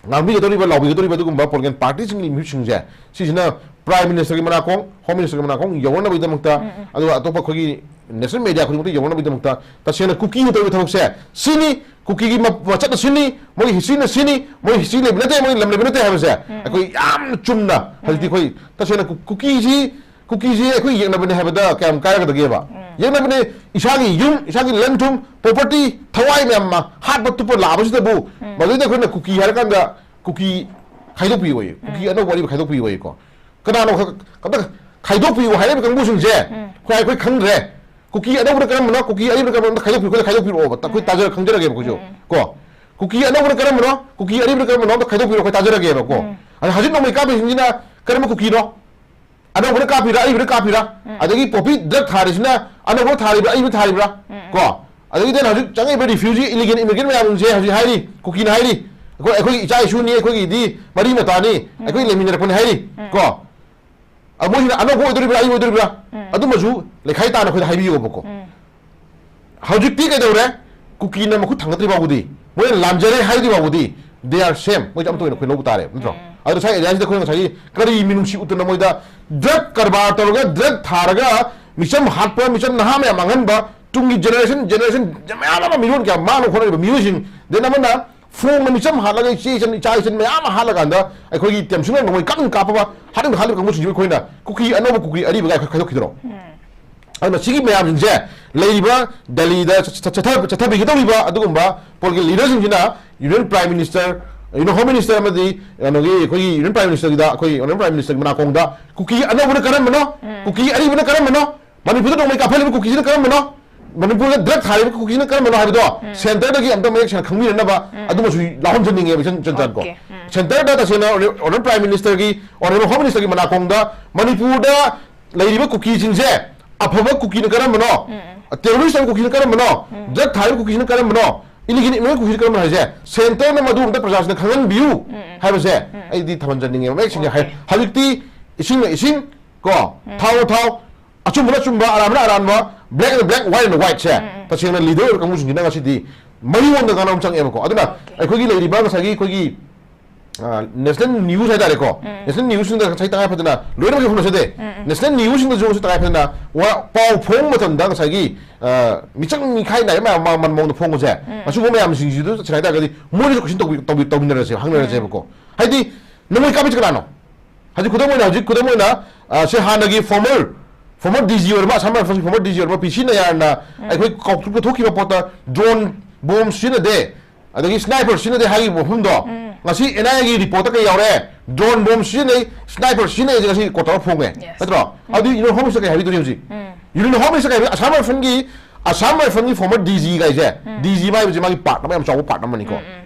ꯉꯥꯡꯕꯤꯒꯗꯧꯔꯤꯕ, ꯂꯥꯎꯕꯤꯒꯗꯧꯔꯤꯕ ꯑꯗꯨꯒꯨꯝꯕ political party ꯁꯤꯡꯒꯤ ꯃꯤꯍꯨꯠꯁꯤꯡꯁꯦ, ꯁꯤꯁꯤꯅ Prime Minister ꯒꯤ ꯃꯅꯥꯀꯣꯡ, Home Minister ꯒꯤ ꯃꯅꯥꯀꯣꯡ ꯌꯧꯅꯅꯕꯒꯤꯗꯃꯛꯇ, ꯎꯝ, ꯎꯝ꯫ ꯑꯗꯨꯒ ꯑꯇꯣꯞꯄ ꯑꯩꯈꯣꯏꯒꯤ national media ꯈꯨꯗꯤꯡꯃꯛꯇ ꯌꯧꯅꯅꯕꯒꯤꯗꯃꯛꯇ, ꯇꯁꯦꯡꯅ ꯀꯨꯀꯤꯅ ꯇꯧꯔꯤꯕ ꯊꯕꯛꯁꯦ ꯁꯤꯅꯤ, ꯀꯨꯀꯤꯒꯤ ꯃ-, ꯃꯆꯠꯅ ꯁꯤꯅꯤ, ꯃꯣꯏꯒꯤ history ꯅ ꯁꯤꯅꯤ, ꯃꯣꯏ history ꯂꯩꯕ ꯅꯠꯇꯦ, ꯃꯣꯏ ꯂꯝ ꯂꯩꯕ ꯅꯠꯇꯦ ꯍꯥꯏꯕꯁꯦ, ꯎꯝ, ꯎꯝ꯫ ꯑꯩꯈꯣꯏ ꯌꯥꯝꯅ ꯆꯨꯝꯅ ꯍꯧꯖꯤꯛꯇꯤ ꯎꯝ꯫ ꯑꯩꯈꯣꯏ ꯇꯁꯦꯡꯅ ꯀꯨ-, ꯀꯨꯀꯤꯁꯤ, ꯀꯨꯀꯤꯁꯤ ꯑꯩꯈꯣꯏ ꯌꯦꯛꯅꯕꯅꯦ ꯍꯥꯏꯕꯗ ꯀꯌꯥꯝ ꯀꯥꯏꯔꯛꯀꯗꯒꯦꯕ? ꯎꯝ꯫ ꯌꯦꯛꯅꯕꯅꯦ, ꯏꯁꯥꯒꯤ ꯌꯨꯝ, ꯏꯁꯥꯒꯤ ꯂꯟ ꯊꯨꯝ, property, ꯊꯋꯥꯏ ꯃꯌꯥꯝ ꯑꯃ ꯍꯥꯠꯄ ꯇꯨꯞꯄ ꯂꯥꯛꯑꯕꯁꯤꯗꯕꯨ, ꯎꯝ꯫ ꯃꯗꯨꯗ ꯑꯩꯈꯣꯏꯅ ꯀꯨꯀꯤ ꯍꯥꯏꯔꯀꯥꯟꯗ ꯀꯨꯀꯤ ꯈꯥꯏꯗꯣꯛꯄꯤꯌꯨ, ꯀꯨꯀꯤ ꯎꯝ꯫ ꯑꯅꯧꯕ ꯑꯔꯤꯕ ꯈꯥꯏꯗꯣꯛꯄꯤꯌꯨ꯫ ꯀꯣ, ꯀꯅꯥꯅꯣ ꯈ-, ꯑꯝꯇ ꯈꯥꯏꯗꯣꯛꯄꯤꯌꯨ ꯍꯥꯏꯔꯤꯕ ꯀꯥꯡꯕꯨꯁꯤꯡꯁꯦ? ꯎꯝ꯫ ꯑꯩꯈꯣꯏ, ꯑꯩꯈꯣꯏ ꯈꯪꯗ꯭ꯔꯦ꯫ ꯀꯨꯀꯤ ꯑꯅꯧꯕꯅ ꯀꯔꯝꯕꯅꯣ, ꯀꯨꯀꯤ ꯑꯔꯤꯕꯅ ꯀꯔꯝꯕꯅꯣ, ꯑꯝꯇ ꯈꯥꯏꯗꯣꯛꯄꯤꯌꯨ, ꯑꯩꯈꯣꯏ ꯈꯥꯏꯗꯣꯛꯄꯤꯔꯛꯑꯣꯕ꯫ ꯑꯩꯈꯣꯏ ꯎꯝ꯫ ꯇꯥꯖ-, ꯈꯪꯖꯔꯒꯦꯕ ꯑꯩꯈꯣꯏꯁꯨ꯫ ꯎꯝ꯫ ꯀꯣ, ꯀꯨꯀꯤ ꯑꯅꯧꯕꯅ ꯀꯔꯝꯕꯅꯣ, ꯀꯨꯀꯤ ꯑꯔꯤꯕꯅ ꯀꯔꯝꯕꯅꯣ, ꯑꯝꯇ ꯈꯥꯏꯗꯣꯛꯄꯤꯔꯣ, ꯑꯩꯈꯣꯏ ꯇꯥꯖꯔꯒꯦꯕꯀꯣ꯫ ꯎꯝ꯫ ꯑꯗ ꯍꯧꯖꯤꯛ ꯅꯣꯡꯃꯩ ꯀꯥꯞꯄꯤꯁꯤꯡꯁꯤꯅ ꯀꯔꯝꯕ ꯀꯨꯀꯤꯅꯣ? ꯑꯅꯧꯕꯅ ꯀꯥꯞꯄꯤꯔꯥ, ꯑꯔꯤꯕꯅ ꯀꯥꯞꯄꯤꯔꯥ? ꯎꯝ꯫ ꯑꯗꯒꯤ ꯄꯣꯄꯤ ꯗ꯭ꯔꯒ ꯊꯥꯔꯤꯁꯤꯅ ꯑꯅꯧꯕꯅ ꯊꯥꯔꯤꯕ꯭ꯔꯥ, ꯑꯔꯤꯕꯅ ꯊꯥꯔꯤꯕ꯭ꯔꯥ? ꯎꯝ꯫ ꯀꯣ? ꯑꯗꯒꯤ then ꯍꯧꯖꯤꯛ ꯆꯪꯉꯛꯏꯕ refugee, illegal immigrant ꯃꯌꯥꯝꯁꯦ ꯍꯧꯖꯤꯛ ꯍꯥꯏꯔꯤ, ꯀꯨꯀꯤꯅ ꯍꯥꯏꯔꯤ, "ꯑꯩꯈꯣꯏ, ꯑꯩꯈꯣꯏꯒꯤ ꯏꯆꯥ ꯏꯁꯨꯅꯤ, ꯑꯩꯈꯣꯏꯒꯤꯗꯤ ꯃꯔꯤ ꯃꯇꯥꯅꯤ, ꯎꯝ꯫ ꯑꯩꯈꯣꯏ ꯂꯩꯃꯤꯟꯅꯔꯛꯄꯅꯤ" ꯍꯥꯏꯔꯤ꯫ ꯎꯝ꯫ ꯀꯣ? ꯑ, ꯃꯣꯏꯁꯤꯅ ꯑꯅꯧꯕ ꯑꯣꯏꯗꯣꯔꯤꯕ꯭ꯔꯥ, ꯑꯔꯤꯕ ꯑꯣꯏꯗꯣꯔꯤꯕ꯭ꯔꯥ? ꯎꯝ꯫ ꯑꯗꯨꯃꯁꯨ ꯂꯩꯈꯥꯏ ꯇꯥꯅ ꯑꯩꯈꯣꯏꯗ ꯍꯥꯏꯕꯤꯌꯣꯕꯀꯣ꯫ ꯎꯝ꯫ ꯍꯧꯖꯤꯛꯇꯤ ꯀꯩꯗꯧꯔꯦ? ꯀꯨꯀꯤꯅ ꯃꯈꯨꯠ ꯊꯥꯡꯒꯠꯇ꯭ꯔꯤ ꯐꯥꯎꯕꯗꯤ, ꯃꯣꯏꯅ ꯂꯥꯟꯖꯔꯦ ꯍꯥꯏꯗ꯭ꯔꯤ ꯐꯥꯎꯕꯗꯤ, they are same. ꯃꯣꯏꯁꯦ ꯑꯃꯠꯇ ꯑꯣꯏꯅ ꯑꯩꯈꯣꯏ ꯂꯧꯕ ꯇꯥꯔꯦ, ꯅꯠꯇ꯭ꯔꯣ? ꯎꯝ꯫ ꯑꯗꯣ ꯉꯁꯥꯏ ꯑꯦꯔꯤꯌꯥꯁꯤꯗ ꯑꯩꯈꯣꯏꯅ ꯉꯁꯥꯏꯒꯤ ꯀꯔꯤ ꯃꯤꯅꯨꯡꯁꯤ ꯎꯠꯇꯅ ꯃꯣꯏꯗ ꯗ꯭ꯔꯒ ꯀꯔꯕꯥꯔ ꯇꯧꯔꯒ, ꯗ꯭ꯔꯒ ꯊꯥꯔꯒ, ꯃꯤꯆꯝ ꯍꯥꯠꯄ, ꯃꯤꯆꯝ ꯅꯍꯥ ꯃꯌꯥꯝ ꯃꯥꯡꯍꯟꯕ, ꯇꯨꯡꯒꯤ generation, generation ꯃꯌꯥꯝ ꯑꯃ, ꯃꯤꯔꯣꯟ ꯀꯌꯥ ꯃꯥꯡꯅꯕ ꯍꯣꯠꯅꯔꯤꯕ ꯃꯤꯑꯣꯏꯁꯤꯡ, then ꯑꯃꯅ ꯐꯣꯡꯅ ꯃꯤꯆꯝ ꯍꯥꯠꯂꯒ ꯏꯆꯦ ꯏꯆꯟ, ꯏꯆꯥ ꯏꯆꯟ ꯃꯌꯥꯝ ꯑꯃ ꯍꯥꯠꯂꯀꯥꯟꯗ ꯑꯩꯈꯣꯏꯒꯤ ꯇꯦꯝꯁꯤꯡꯅ ꯅꯣꯡꯃꯩ ꯀꯟꯅ ꯀꯥꯞꯄꯒ ꯍꯥꯠꯅꯤꯡꯕ ꯍꯥꯠꯂꯤꯕ ꯀꯥꯡꯕꯨꯁꯤꯡꯁꯤꯕꯨ ꯑꯩꯈꯣꯏꯅ ꯀꯨꯀꯤ ꯑꯅꯧꯕ ꯀꯨꯀꯤ ꯑꯔꯤꯕꯒ ꯑꯩꯈꯣꯏ ꯈꯥꯏꯗꯣꯛꯈꯤꯗ꯭ꯔꯣ? ꯎꯝ꯫ ꯑꯗꯨꯅ ꯁꯤꯒꯤ ꯃꯌꯥꯝꯁꯤꯡꯁꯦ ꯂꯩꯔꯤꯕ ꯗꯦꯜꯂꯤꯗ ꯆꯠ-, ꯆꯠ-, ꯆꯠꯊ-, ꯆꯠꯊꯕꯤꯒꯗꯧꯔꯤꯕ ꯑꯗꯨꯒꯨꯝꯕ political leaderꯁꯤꯡꯁꯤꯅ Union Prime Minister, Union Home Minister ꯑꯃꯗꯤ ꯀꯩꯅꯣꯒꯤ ꯑꯩꯈꯣꯏꯒꯤ Union Prime Ministerꯒꯤꯗ, ꯑꯩꯈꯣꯏ Honorable Prime Ministerꯒꯤ ꯃꯅꯥꯀꯣꯡꯗ ꯀꯨꯀꯤ ꯑꯅꯧꯕꯅ ꯀꯔꯝꯕꯅꯣ? ꯎꯝ꯫ ꯀꯨꯀꯤ ꯑꯔꯤꯕꯅ ꯀꯔꯝꯕꯅꯣ? ꯃꯅꯤꯄꯨꯔꯗ ꯅꯣꯡꯃꯩ ꯀꯥꯞꯍꯜꯂꯤꯕ ꯀꯨꯀꯤꯁꯤꯅ ꯀꯔꯝꯕꯅꯣ? ꯃꯅꯤꯄꯨꯔꯗ ꯗ꯭ꯔꯒ ꯊꯥꯔꯤꯕ ꯀꯨꯀꯤꯁꯤꯅ ꯀꯔꯝꯕꯅꯣ ꯍꯥꯏꯕꯗꯣ ꯎꯝ꯫ ꯁꯦꯟꯇꯔꯗꯒꯤ ꯑꯝꯇ ꯃꯌꯦꯛ ꯁꯦꯡꯅ ꯈꯪꯕꯤꯅꯅꯕ ꯎꯝ꯫ ꯑꯗꯨꯃꯁꯨ ꯂꯥꯎꯍꯟꯖꯅꯤꯡꯉꯦꯕ, ꯏꯆꯟ, ꯏꯆꯟ ꯆꯟꯀꯣ꯫ ꯑꯣꯀꯦ꯫ ꯎꯝ꯫ ꯁꯦꯟꯇꯔꯗ ꯇꯁꯦꯡꯅ ꯑꯣꯅꯔꯦꯕꯜ ꯄ꯭ꯔꯥꯏꯝ ꯃꯤꯅꯤꯁꯇꯔꯒꯤ, ꯑꯣꯅꯔꯦꯕꯜ ꯍꯣꯝ ꯃꯤꯅꯤꯁꯇꯔꯒꯤ ꯃꯅꯥꯀꯣꯡꯗ ꯃꯅꯤꯄꯨꯔꯗ ꯂꯩꯔꯤꯕ ꯀꯨꯀꯤꯁꯤꯡꯁꯦ ꯑꯐꯕ ꯀꯨꯀꯤꯅ ꯀꯔꯝꯕꯅꯣ? ꯎꯝ꯫ ꯇꯦꯔꯣꯔꯤꯁ ꯑꯣꯏꯕ ꯀꯨꯀꯤꯅ ꯀꯔꯝꯕꯅꯣ? ꯎꯝ꯫ ꯗ꯭ꯔꯒ ꯊꯥꯔꯤꯕ ꯀꯨꯀꯤꯁꯤꯅ ꯀꯔꯝꯕꯅꯣ? ꯏꯂꯤꯒꯦꯜ ꯏꯃꯤꯒ꯭ꯔꯦꯟ ꯀꯨꯀꯤꯁꯤꯅ ꯀꯔꯝꯕꯅꯣ ꯍꯥꯏꯁꯦ ꯁꯦꯟꯇꯔꯅ ꯃꯗꯨ ꯑꯝꯇ ꯄ꯭ꯔꯖꯥꯁꯤꯡꯗ ꯈꯪꯍꯟꯕꯤꯌꯨ ꯎꯝ꯫ ꯍꯥꯏꯕꯁꯦ ꯎꯝ꯫ ꯑꯩꯗꯤ ꯊꯝꯍꯟꯖꯅꯤꯡꯉꯦꯕ ꯃꯌꯦꯛ ꯁꯦꯡꯅ꯫ ꯍꯥꯏ-, ꯑꯣꯀꯦ꯫ ꯍꯧꯖꯤꯛꯇꯤ ꯏꯁꯤꯡꯅ ꯏꯁꯤꯡ ꯀꯣ, ꯎꯝ꯫ ꯊꯥꯎꯅ ꯊꯥꯎ, ꯑꯆꯨꯝꯕꯅ ꯑꯆꯨꯝꯕ, ꯑꯔꯥꯟꯕꯅ ꯑꯔꯥꯟꯕ, black and black, white and whiteꯁꯦ ꯎꯝ, ꯎꯝ꯫ ꯇꯁꯦꯡꯅ ꯂꯤꯗꯔ ꯑꯣꯏꯕ ꯀꯥꯡꯕꯨꯁꯤꯡꯁꯤꯅ ꯉꯁꯤꯗꯤ ꯃꯌꯣꯟꯗ ꯉꯥꯡꯅꯕ ꯆꯪꯉꯦꯕꯀꯣ꯫ ꯑꯗꯨꯅ ꯑꯣꯀꯦ꯫ ꯑꯩꯈꯣꯏꯒꯤ ꯂꯩꯔꯤꯕ ꯉꯁꯥꯏꯒꯤ ꯑꯩꯈꯣꯏꯒꯤ, ꯑ, ꯅꯦꯁꯅꯦꯜ ꯅ꯭ꯌꯨꯁ ꯍꯥꯏꯇꯥꯔꯦꯀꯣ, ꯎꯝ꯫ ꯅꯦꯁꯅꯦꯜ ꯅ꯭ꯌꯨꯁꯁꯤꯡꯗ ꯉꯁꯥꯏ ꯇꯉꯥꯏ ꯐꯗꯅ ꯂꯣꯏꯅꯃꯛ ꯍꯧꯅꯁꯗꯦ꯫ ꯎꯝ, ꯎꯝ꯫ ꯅꯦꯁꯅꯦꯜ ꯅ꯭ꯌꯨꯁꯁꯤꯡꯗꯁꯨ ꯉꯁꯤ ꯇꯉꯥꯏ ꯐꯗꯅ ꯋꯥ-, ꯄꯥꯎ ꯐꯣꯡꯕ ꯃꯇꯝꯗ ꯉꯁꯥꯏꯒꯤ, ꯑ, ꯃꯤꯆꯪ ꯃꯤꯈꯥꯏ ꯅꯥꯏꯕ ꯃꯌꯥꯝ ꯃ-, ꯃ-, ꯃꯑꯣꯡꯗ ꯐꯣꯡꯕꯁꯦ, ꯎꯝ꯫ ꯑꯁꯤꯒꯨꯝꯕ ꯃꯌꯥꯝꯁꯤꯡꯁꯤꯗ ꯆꯠꯁꯤꯟ ꯍꯥꯏꯇꯥꯔꯒꯗꯤ ꯃꯣꯏꯅꯁꯨ ꯀꯣꯏꯁꯟ ꯇꯧꯕꯤ-, ꯇꯧꯕꯤ-, ꯇꯧꯃꯤꯟꯅꯔꯁꯦ, ꯍꯪꯅꯔꯁꯦꯕꯀꯣ꯫ ꯎꯝ꯫ ꯍꯥꯏꯗꯤ ꯅꯣꯡꯃꯩ ꯀꯥꯞꯄꯤꯁꯦ ꯀꯅꯥꯅꯣ? ꯍꯧꯖꯤꯛ ꯈꯨꯗꯝ ꯑꯣꯏꯅ, ꯍꯧꯖꯤꯛ ꯈꯨꯗꯝ ꯑꯣꯏꯅ, ꯑ, ꯁꯤ ꯍꯥꯟꯅꯒꯤ former, former D G ꯑꯣꯏꯔꯝꯕ, ꯑꯁꯥꯝ ꯔꯥꯏꯐꯜꯁꯀꯤ former D G ꯑꯣꯏꯔꯝꯕ P C ꯅꯌꯥꯔꯅ ꯎꯝ꯫ ꯑꯩꯈꯣꯏ ꯀꯥꯎꯊꯨꯛꯇ ꯊꯣꯛꯈꯤꯕ ꯄꯣꯠꯇ drone bomb ꯁꯤꯖꯤꯟꯅꯗꯦ, ꯑꯗꯒꯤ sniper ꯁꯤꯖꯤꯟꯅꯗꯦ ꯍꯥꯏꯈꯤꯕ ꯃꯐꯝꯗꯣ, ꯎꯝ꯫ ꯉꯁꯤ N I Aꯒꯤ ꯔꯤꯄꯣꯔꯠꯇ ꯀꯩ ꯌꯥꯎꯔꯦ? Drone bomb ꯁꯤꯖꯤꯟꯅꯩ, sniper ꯁꯤꯖꯤꯟꯅꯩ ꯍꯥꯏꯁꯦ ꯉꯁꯤ ꯀꯣꯔꯠꯇ ꯐꯣꯡꯉꯦ, yes꯫ ꯅꯠꯇ꯭ꯔꯣ? ꯎꯝ꯫ ꯑꯗꯨꯗꯤ Union Home Minister ꯀꯩ ꯍꯥꯏꯕꯤꯗꯣꯔꯤ ꯍꯧꯖꯤꯛ? ꯎꯝ꯫ Union Home Minister ꯀꯩ ꯍꯥꯏꯕꯤ-, Assam ꯔꯥꯏꯐꯜꯒꯤ Assam ꯔꯥꯏꯐꯜꯒꯤ former D G ꯒꯥꯏꯁꯦ, D G ꯑꯃ ꯍꯥꯏꯕꯁꯤ ꯃꯥꯒꯤ part ꯑꯃ, ꯌꯥꯝ ꯆꯥꯎꯕ part ꯑꯃꯅꯤꯀꯣ꯫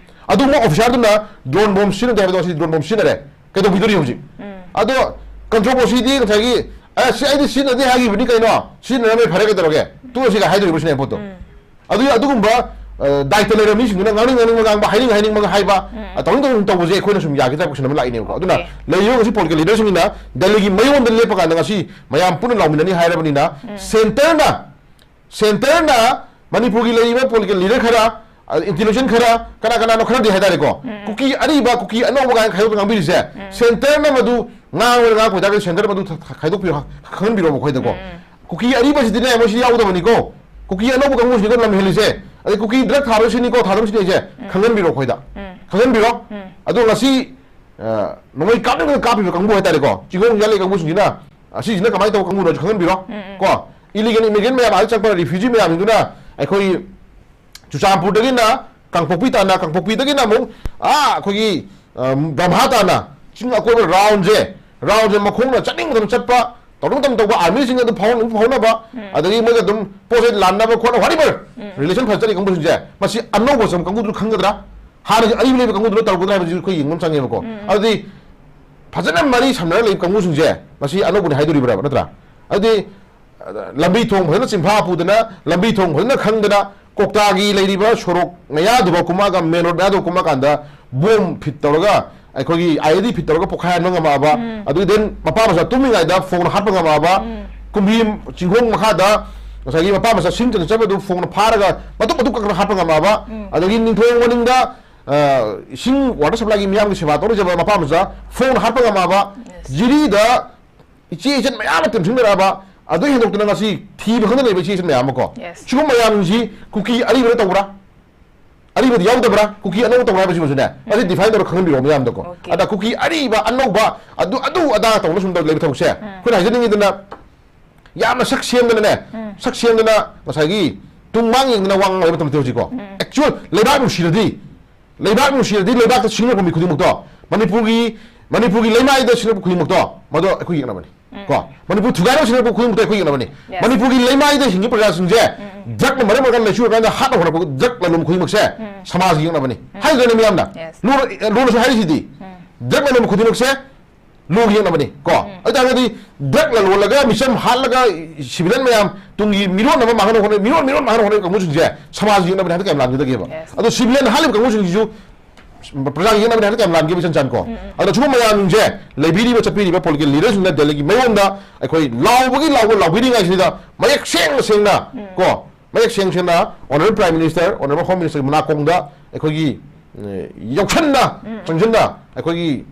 ꯑꯗꯨꯒꯨꯝꯕ officerꯗꯨꯅ drone bomb ꯁꯤꯖꯤꯟꯅꯗꯦ ꯍꯥꯏꯕꯗꯣ, ꯉꯁꯤ drone bomb ꯁꯤꯖꯤꯟꯅꯔꯦ, ꯀꯩꯗꯧꯕꯤꯗꯣꯔꯤ ꯍꯧꯖꯤꯛ? ꯑꯗꯣ controversityꯗꯤ ꯉꯁꯥꯏꯒꯤ, "ꯑꯦ, ꯁꯤ ꯑꯩꯗꯤ ꯁꯤꯖꯤꯟꯅꯗꯦ ꯍꯥꯏꯈꯤꯕꯅꯤ ꯀꯩꯅꯣ, ꯁꯤꯖꯤꯟꯅꯔꯝꯃꯦ, ꯐꯔꯦ, ꯀꯩꯗꯧꯔꯒꯦ, ꯇꯣꯛꯑꯁꯤꯒ" ꯍꯥꯏꯗꯣꯔꯤꯕ ꯁꯤꯅꯦ ꯄꯣꯠꯇꯣ꯫ ꯑꯗꯨꯒꯤ ꯑꯗꯨꯒꯨꯝꯕ ꯑ, ꯗꯥꯏꯇ ꯂꯩꯔꯕ ꯃꯤꯁꯤꯡꯗꯨꯅ ꯉꯥꯡꯅꯤꯡ ꯉꯥꯡꯅꯤꯡꯕ ꯉꯥꯡꯕ, ꯍꯥꯏꯅꯤꯡ ꯍꯥꯏꯅꯤꯡꯕ ꯍꯥꯏꯕ, ꯑ, ꯇꯧꯅꯤꯡ ꯇꯧꯅꯤꯡ ꯇꯧꯕꯁꯦ ꯑꯩꯈꯣꯏꯅ ꯁꯨꯝ ꯌꯥꯈꯤꯗ꯭ꯔꯕ ꯀꯣꯏꯁꯟ ꯑꯃ ꯂꯥꯛꯏꯅꯦꯕꯀꯣ꯫ ꯑꯗꯨꯅ Okay. ꯂꯩꯔꯤꯕ ꯉꯁꯤ political leaderꯁꯤꯡꯅ ꯗꯦꯜꯂꯤꯒꯤ ꯃꯌꯣꯟꯗ ꯂꯦꯞꯄ ꯀꯥꯟꯗ ꯉꯁꯤ ꯃꯌꯥꯝ ꯄꯨꯟꯅ ꯂꯥꯎꯃꯤꯟꯅꯅꯤ ꯍꯥꯏꯔꯕꯅꯤꯅ, centreꯅ, centreꯅ ꯃꯅꯤꯄꯨꯔꯒꯤ ꯂꯩꯔꯤꯕ political leader ꯈꯔ, ꯑ, intellectual ꯈꯔ, ꯀꯅꯥ ꯀꯅꯥꯅꯣ ꯈꯔꯗꯤ ꯍꯥꯏꯇꯥꯔꯦꯀꯣ, ꯀꯨꯀꯤ ꯑꯔꯤꯕ, ꯀꯨꯀꯤ ꯑꯅꯧꯕ ꯀꯥꯏꯅ ꯈꯥꯏꯗꯣꯛꯇ ꯉꯥꯡꯕꯤꯔꯤꯁꯦ, centreꯅ ꯃꯗꯨ ꯉꯥꯡꯉꯣꯏꯅ ꯉꯥꯡꯉꯛꯄ ꯑꯣꯏꯇꯥꯔꯒꯗꯤ centreꯅ ꯃꯗꯨ ꯈ-, ꯈ-, ꯈꯥꯏꯗꯣꯛꯄꯤꯌꯨ, ꯈꯪꯍꯟꯕꯤꯔꯣ ꯃꯈꯣꯏꯗꯀꯣ꯫ ꯀꯨꯀꯤ ꯑꯔꯤꯕꯁꯤꯗꯤꯅꯦ, ꯃꯣꯏꯁꯤ ꯌꯥꯎꯗꯕꯅꯤꯀꯣ꯫ ꯀꯨꯀꯤ ꯑꯅꯧꯕ ꯀꯥꯡꯕꯨꯁꯤꯅꯤꯀꯣ ꯂꯝ ꯍꯦꯜꯂꯤꯁꯦ꯫ ꯑꯗꯩ ꯀꯨꯀꯤ drug ꯊꯥꯕꯁꯤꯅꯤꯀꯣ ꯊꯥꯗꯕꯁꯤꯅꯤ ꯑꯩꯁꯦ꯫ ꯈꯪꯍꯟꯕꯤꯔꯣ ꯑꯩꯈꯣꯏꯗ꯫ ꯈꯪꯍꯟꯕꯤꯔꯣ꯫ ꯑꯗꯣ ꯉꯁꯤ, ꯑ, ꯅꯣꯡꯃꯩ ꯀꯥꯞꯅꯤꯡꯗꯅ ꯀꯥꯞꯄꯤꯕ ꯀꯥꯡꯕꯨ ꯍꯥꯏꯇꯥꯔꯦꯀꯣ, ꯆꯤꯡꯈꯣꯡ ꯌꯥꯠꯂꯤ ꯀꯥꯡꯕꯨꯁꯤꯡꯁꯤꯅ, ꯑꯁꯤꯁꯤꯅ ꯀꯃꯥꯏꯅ ꯇꯧꯕ ꯀꯥꯡꯕꯨꯅꯣ ꯈꯪꯍꯟꯕꯤꯔꯣ꯫ ꯀꯣ, illegal immigrant ꯃꯌꯥꯝ, ꯑꯥꯗ ꯆꯪꯕ refugee ꯃꯌꯥꯝꯁꯤꯡꯗꯨꯅ ꯑꯩꯈꯣꯏ ꯆꯨꯔꯆꯥꯟꯄꯨꯔꯗꯒꯤꯅ ꯀꯥꯡꯄꯣꯛꯄꯤ ꯇꯥꯟꯅ, ꯀꯥꯡꯄꯣꯛꯄꯤꯗꯒꯤꯅ ꯑꯃꯨꯛ, ꯑꯥ, ꯑꯩꯈꯣꯏꯒꯤ, ꯑ, ꯕ꯭ꯔꯍꯃ ꯇꯥꯟꯅ, ꯆꯤꯡ ꯑꯀꯣꯏꯕ roundꯁꯦ, roundꯁꯦ ꯃꯈꯣꯡꯅ ꯆꯠꯅꯤꯡꯕ ꯃꯇꯝꯗ ꯆꯠꯄ, ꯇꯧꯅꯤꯡꯕ ꯃꯇꯝꯗ ꯇꯧꯕ, armyꯁꯤꯡ ꯑꯗꯨꯝ ꯐꯥꯎꯅ-, ꯐꯥꯎꯅꯕ, ꯑꯗꯒꯤ ꯃꯣꯏꯒ ꯑꯗꯨꯝ ꯄꯣꯠ ꯆꯩ ꯂꯥꯟꯅꯕ ꯈꯣꯠꯅꯕ, whatever, relation ꯐꯖꯅ ꯆꯠꯂꯤ ꯀꯥꯡꯕꯨꯁꯤꯡꯁꯦ, ꯃꯁꯤ ꯑꯅꯧꯕ ꯆꯪꯕ ꯀꯥꯡꯕꯨꯗꯨꯅ ꯈꯪꯒꯗ꯭ꯔꯥ? ꯍꯥꯟꯅꯒꯤ ꯑꯔꯤꯕ ꯂꯩꯕ ꯀꯥꯡꯕꯨꯗꯨꯅ ꯇꯧꯔꯛꯀꯗ꯭ꯔꯥ ꯍꯥꯏꯕꯁꯤ ꯑꯩꯈꯣꯏ ꯌꯦꯡꯕ ꯑꯃ ꯆꯪꯉꯦꯕꯀꯣ꯫ ꯑꯗꯨꯗꯤ ꯐꯖꯅ ꯃꯔꯤ ꯁꯝꯅꯔ ꯂꯩꯕ ꯀꯥꯡꯕꯨꯁꯤꯡꯁꯦ, ꯃꯁꯤ ꯑꯅꯧꯕꯅꯤ ꯍꯥꯏꯗꯣꯔꯤꯕ꯭ꯔꯥ, ꯅꯠꯇ꯭ꯔꯥ? ꯑꯗꯨꯗꯤ, ꯑ, ꯂꯝꯕꯤ ꯊꯣꯡ ꯐꯖꯅ ꯆꯤꯟꯐꯥ ꯄꯨꯗꯅ, ꯂꯝꯕꯤ ꯊꯣꯡ ꯐꯖꯅ ꯈꯪꯗꯅ, ꯀꯣꯛꯇꯥꯒꯤ ꯂꯩꯔꯤꯕ ꯁꯣꯔꯣꯛ ꯃꯌꯥꯗꯨꯐꯥꯎ ꯀꯨꯝꯃꯛꯑꯒ, main road ꯃꯌꯥꯗꯨ ꯀꯨꯝꯃꯛꯑꯀꯥꯟꯗ, bomb fit ꯇꯧꯔꯒ, ꯑꯩꯈꯣꯏꯒꯤ IED fit ꯇꯧꯔꯒ ꯄꯣꯈꯥꯏꯍꯟꯕ ꯉꯝꯃꯛꯑꯕ, ꯑꯗꯨꯒꯤ then ꯃꯄꯥ ꯃꯆꯥ ꯇꯨꯝꯃꯤꯉꯩꯗ ꯐꯣꯟ ꯍꯥꯠꯄ ꯉꯝꯃꯛꯑꯕ, ꯀꯨꯝꯕꯤ ꯆꯤꯡꯈꯣꯡ ꯃꯈꯥꯗ ꯉꯁꯥꯏꯒꯤ ꯃꯄꯥ ꯃꯆꯥ ꯁꯤꯡ ꯆꯠꯅ ꯆꯠꯄꯗꯨ ꯐꯣꯟ ꯐꯥꯔꯒ ꯃꯇꯨꯞ ꯃꯇꯨꯞ ꯀꯛꯇꯅ ꯍꯥꯠꯄ ꯉꯝꯃꯛꯑꯕ, ꯑꯗꯒꯤ ꯅꯤꯡꯊꯧ ꯃꯅꯤꯡꯗ, ꯑ, ꯏꯁꯤꯡ water supplyꯒꯤ ꯃꯤꯌꯥꯝꯒꯤ ꯁꯦꯕꯥ ꯇꯧꯔꯤꯖꯕ ꯃꯄꯥ ꯃꯆꯥ ꯐꯣꯟ ꯍꯥꯠꯄ ꯉꯝꯃꯛꯑꯕ, ꯖꯤꯔꯤꯗ ꯏꯆꯦ ꯏꯆꯟ ꯃꯌꯥꯝ ꯑꯃ ꯇꯦꯝꯁꯤꯟꯅꯔꯛꯑꯕ, ꯑꯗꯨ ꯍꯦꯟꯗꯣꯛꯇꯅ ꯉꯁꯤ ꯊꯤꯕ ꯈꯪꯗꯅ ꯂꯩꯕ ꯏꯆꯦ ꯏꯆꯟ ꯃꯌꯥꯝ ꯑꯃ ꯀꯣ꯫ Yes. ꯁꯤꯒꯨꯝꯕ ꯃꯌꯥꯝꯁꯤ ꯀꯨꯀꯤ ꯑꯔꯤꯕꯅ ꯇꯧꯕ꯭ꯔꯥ? ꯑꯔꯤꯕꯗꯤ ꯌꯥꯎꯗꯕ꯭ꯔꯥ? ꯀꯨꯀꯤ ꯑꯅꯧꯕ ꯇꯧꯕ꯭ꯔꯥ ꯍꯥꯏꯕꯁꯤꯃꯁꯨꯅꯦ, ꯃꯁꯤ define ꯇꯧꯔ ꯈꯪꯍꯟꯕꯤꯔꯛꯑꯣ ꯃꯌꯥꯝꯗꯀꯣ꯫ Okay. ꯑꯗ ꯀꯨꯀꯤ ꯑꯔꯤꯕ, ꯑꯅꯧꯕ, ꯑꯗꯨ, ꯑꯗꯨ ꯑꯗꯥ ꯇꯧꯅ ꯁꯨꯝ ꯂꯩꯕ ꯊꯕꯛꯁꯦ, ꯑꯩꯈꯣꯏꯅ ꯍꯥꯏꯖꯅꯤꯡꯉꯤꯗꯅ, ꯌꯥꯝꯅ ꯁꯛ ꯁꯦꯝꯗꯅꯅꯦ, ꯁꯛ ꯁꯦꯝꯗꯅ ꯉꯁꯥꯏꯒꯤ ꯇꯨꯡ ꯃꯥꯡ ꯌꯦꯡꯗꯅ ꯋꯥ ꯉꯥꯡꯕ ꯃꯇꯝ ꯅꯠꯇꯦ ꯍꯧꯖꯤꯛꯀꯣ꯫ Actual ꯂꯩꯕꯥꯛ ꯅꯨꯡꯁꯤꯔꯗꯤ, ꯂꯩꯕꯥꯛ ꯅꯨꯡꯁꯤꯔꯗꯤ ꯂꯩꯕꯥꯛꯇ ꯁꯤꯡꯅꯔꯛꯄ ꯃꯤ ꯈꯨꯗꯤꯡꯃꯛꯇꯣ, ꯃꯅꯤꯄꯨꯔꯒꯤ ꯃꯅꯤꯄꯨꯔꯒꯤ ꯂꯩꯃꯥꯏꯗ ꯁꯤꯅꯔꯛꯄ ꯈꯨꯗꯤꯡꯃꯛꯇꯣ, ꯃꯗꯣ ꯑꯩꯈꯣꯏ ꯌꯦꯛꯅꯕꯅꯤ꯫ ꯎꯝ꯫ ꯀꯣ, ꯃꯅꯤꯄꯨꯔ ꯊꯨꯒꯥꯏꯅꯕ ꯁꯤꯅꯔꯛꯄ ꯈꯨꯗꯤꯡꯃꯛꯇ ꯑꯩꯈꯣꯏ ꯌꯦꯛꯅꯕꯅꯤ꯫ Yes. ꯃꯅꯤꯄꯨꯔꯒꯤ ꯂꯩꯃꯥꯏꯗ ꯍꯤꯡꯉꯤꯕ ꯄ꯭ꯔꯖꯥꯁꯤꯡꯁꯦ ꯎꯝ, ꯎꯝ꯫ ꯗ꯭ꯔꯒꯅ ꯃꯔꯝ ꯑꯣꯏꯔꯒ ꯂꯩꯆꯨꯔꯀꯥꯟꯗ ꯍꯥꯠꯅ ꯍꯣꯠꯅꯔꯛꯄ, ꯗ꯭ꯔꯒ ꯂꯂꯣꯟꯕ ꯈꯨꯗꯤꯡꯃꯛꯁꯦ ꯎꯝ꯫ ꯁꯃꯥꯖꯒꯤ ꯌꯦꯛꯅꯕꯅꯤ꯫ ꯎꯝ꯫ ꯍꯥꯏꯗ꯭ꯔꯅꯦ ꯃꯤꯌꯥꯝꯅ? Yes. ꯂꯣꯅ-, ꯂꯣꯅꯁꯨ ꯍꯥꯏꯔꯤꯁꯤꯗꯤ꯫ ꯎꯝ꯫ ꯗ꯭ꯔꯒ ꯂꯂꯣꯟꯕ ꯈꯨꯗꯤꯡꯃꯛꯁꯦ ꯂꯣꯒꯤ ꯌꯦꯛꯅꯕꯅꯤ꯫ ꯀꯣ, ꯎꯝ꯫ ꯑꯗꯨ ꯇꯥꯔꯒꯗꯤ ꯗ꯭ꯔꯒ ꯂꯂꯣꯜꯂꯒ ꯃꯤꯆꯝ ꯍꯥꯠꯂꯒ civilian ꯃꯌꯥꯝ ꯇꯨꯡꯒꯤ ꯃꯤꯔꯣꯟ ꯑꯃ ꯃꯥꯡꯍꯟꯅ ꯍꯣꯠꯅ-, ꯃꯤꯔꯣꯟ, ꯃꯤꯔꯣꯟ ꯃꯥꯡꯍꯟꯅ ꯍꯣꯠꯅꯔꯤꯕ ꯀꯥꯡꯕꯨꯁꯤꯡꯁꯦ ꯁꯃꯥꯖꯒꯤ ꯌꯦꯛꯅꯕꯅꯤ ꯍꯥꯏꯅ ꯀꯌꯥꯝ ꯂꯥꯟꯒꯗꯒꯦꯕ? Yes. ꯑꯗꯣ civilian ꯍꯥꯠꯂꯤꯕ ꯀꯥꯡꯕꯨꯁꯤꯡꯁꯤꯁꯨ ꯄ꯭ꯔꯖꯥꯒꯤ ꯌꯦꯛꯅꯕꯅꯤ ꯍꯥꯏꯅ ꯀꯌꯥꯝ ꯂꯥꯟꯒꯦꯕ ꯏꯆꯟ ꯆꯥꯟ ꯀꯣ? ꯎꯝ, ꯎꯝ꯫ ꯑꯗꯣ ꯁꯤꯒꯨꯝꯕ ꯃꯌꯥꯝꯁꯦ ꯂꯩꯕꯤꯔꯤꯕ ꯆꯠꯄꯤꯔꯤꯕ political leaderꯁꯤꯡꯅ ꯗꯦꯜꯂꯤꯒꯤ ꯃꯌꯣꯟꯗ ꯑꯩꯈꯣꯏ ꯂꯥꯎꯕꯒꯤ ꯂꯥꯎꯕ ꯂꯥꯎꯕꯤꯔꯤꯉꯩꯁꯤꯗ ꯃꯌꯦꯛ ꯁꯦꯡꯅ ꯁꯦꯡꯅ ꯎꯝ꯫ ꯀꯣ, ꯃꯌꯦꯛ ꯁꯦꯡ ꯁꯦꯡꯅ Honourable Prime Minister, Honourable Home Minister ꯒꯤ ꯃꯅꯥꯀꯣꯡꯗ ꯑꯩꯈꯣꯏꯒꯤ, ꯑꯦ, ꯌꯥꯎꯁꯟꯅ, ꯎꯝ, ꯎꯝ꯫ ꯆꯪꯁꯤꯟꯅ ꯑꯩꯈꯣꯏꯒꯤ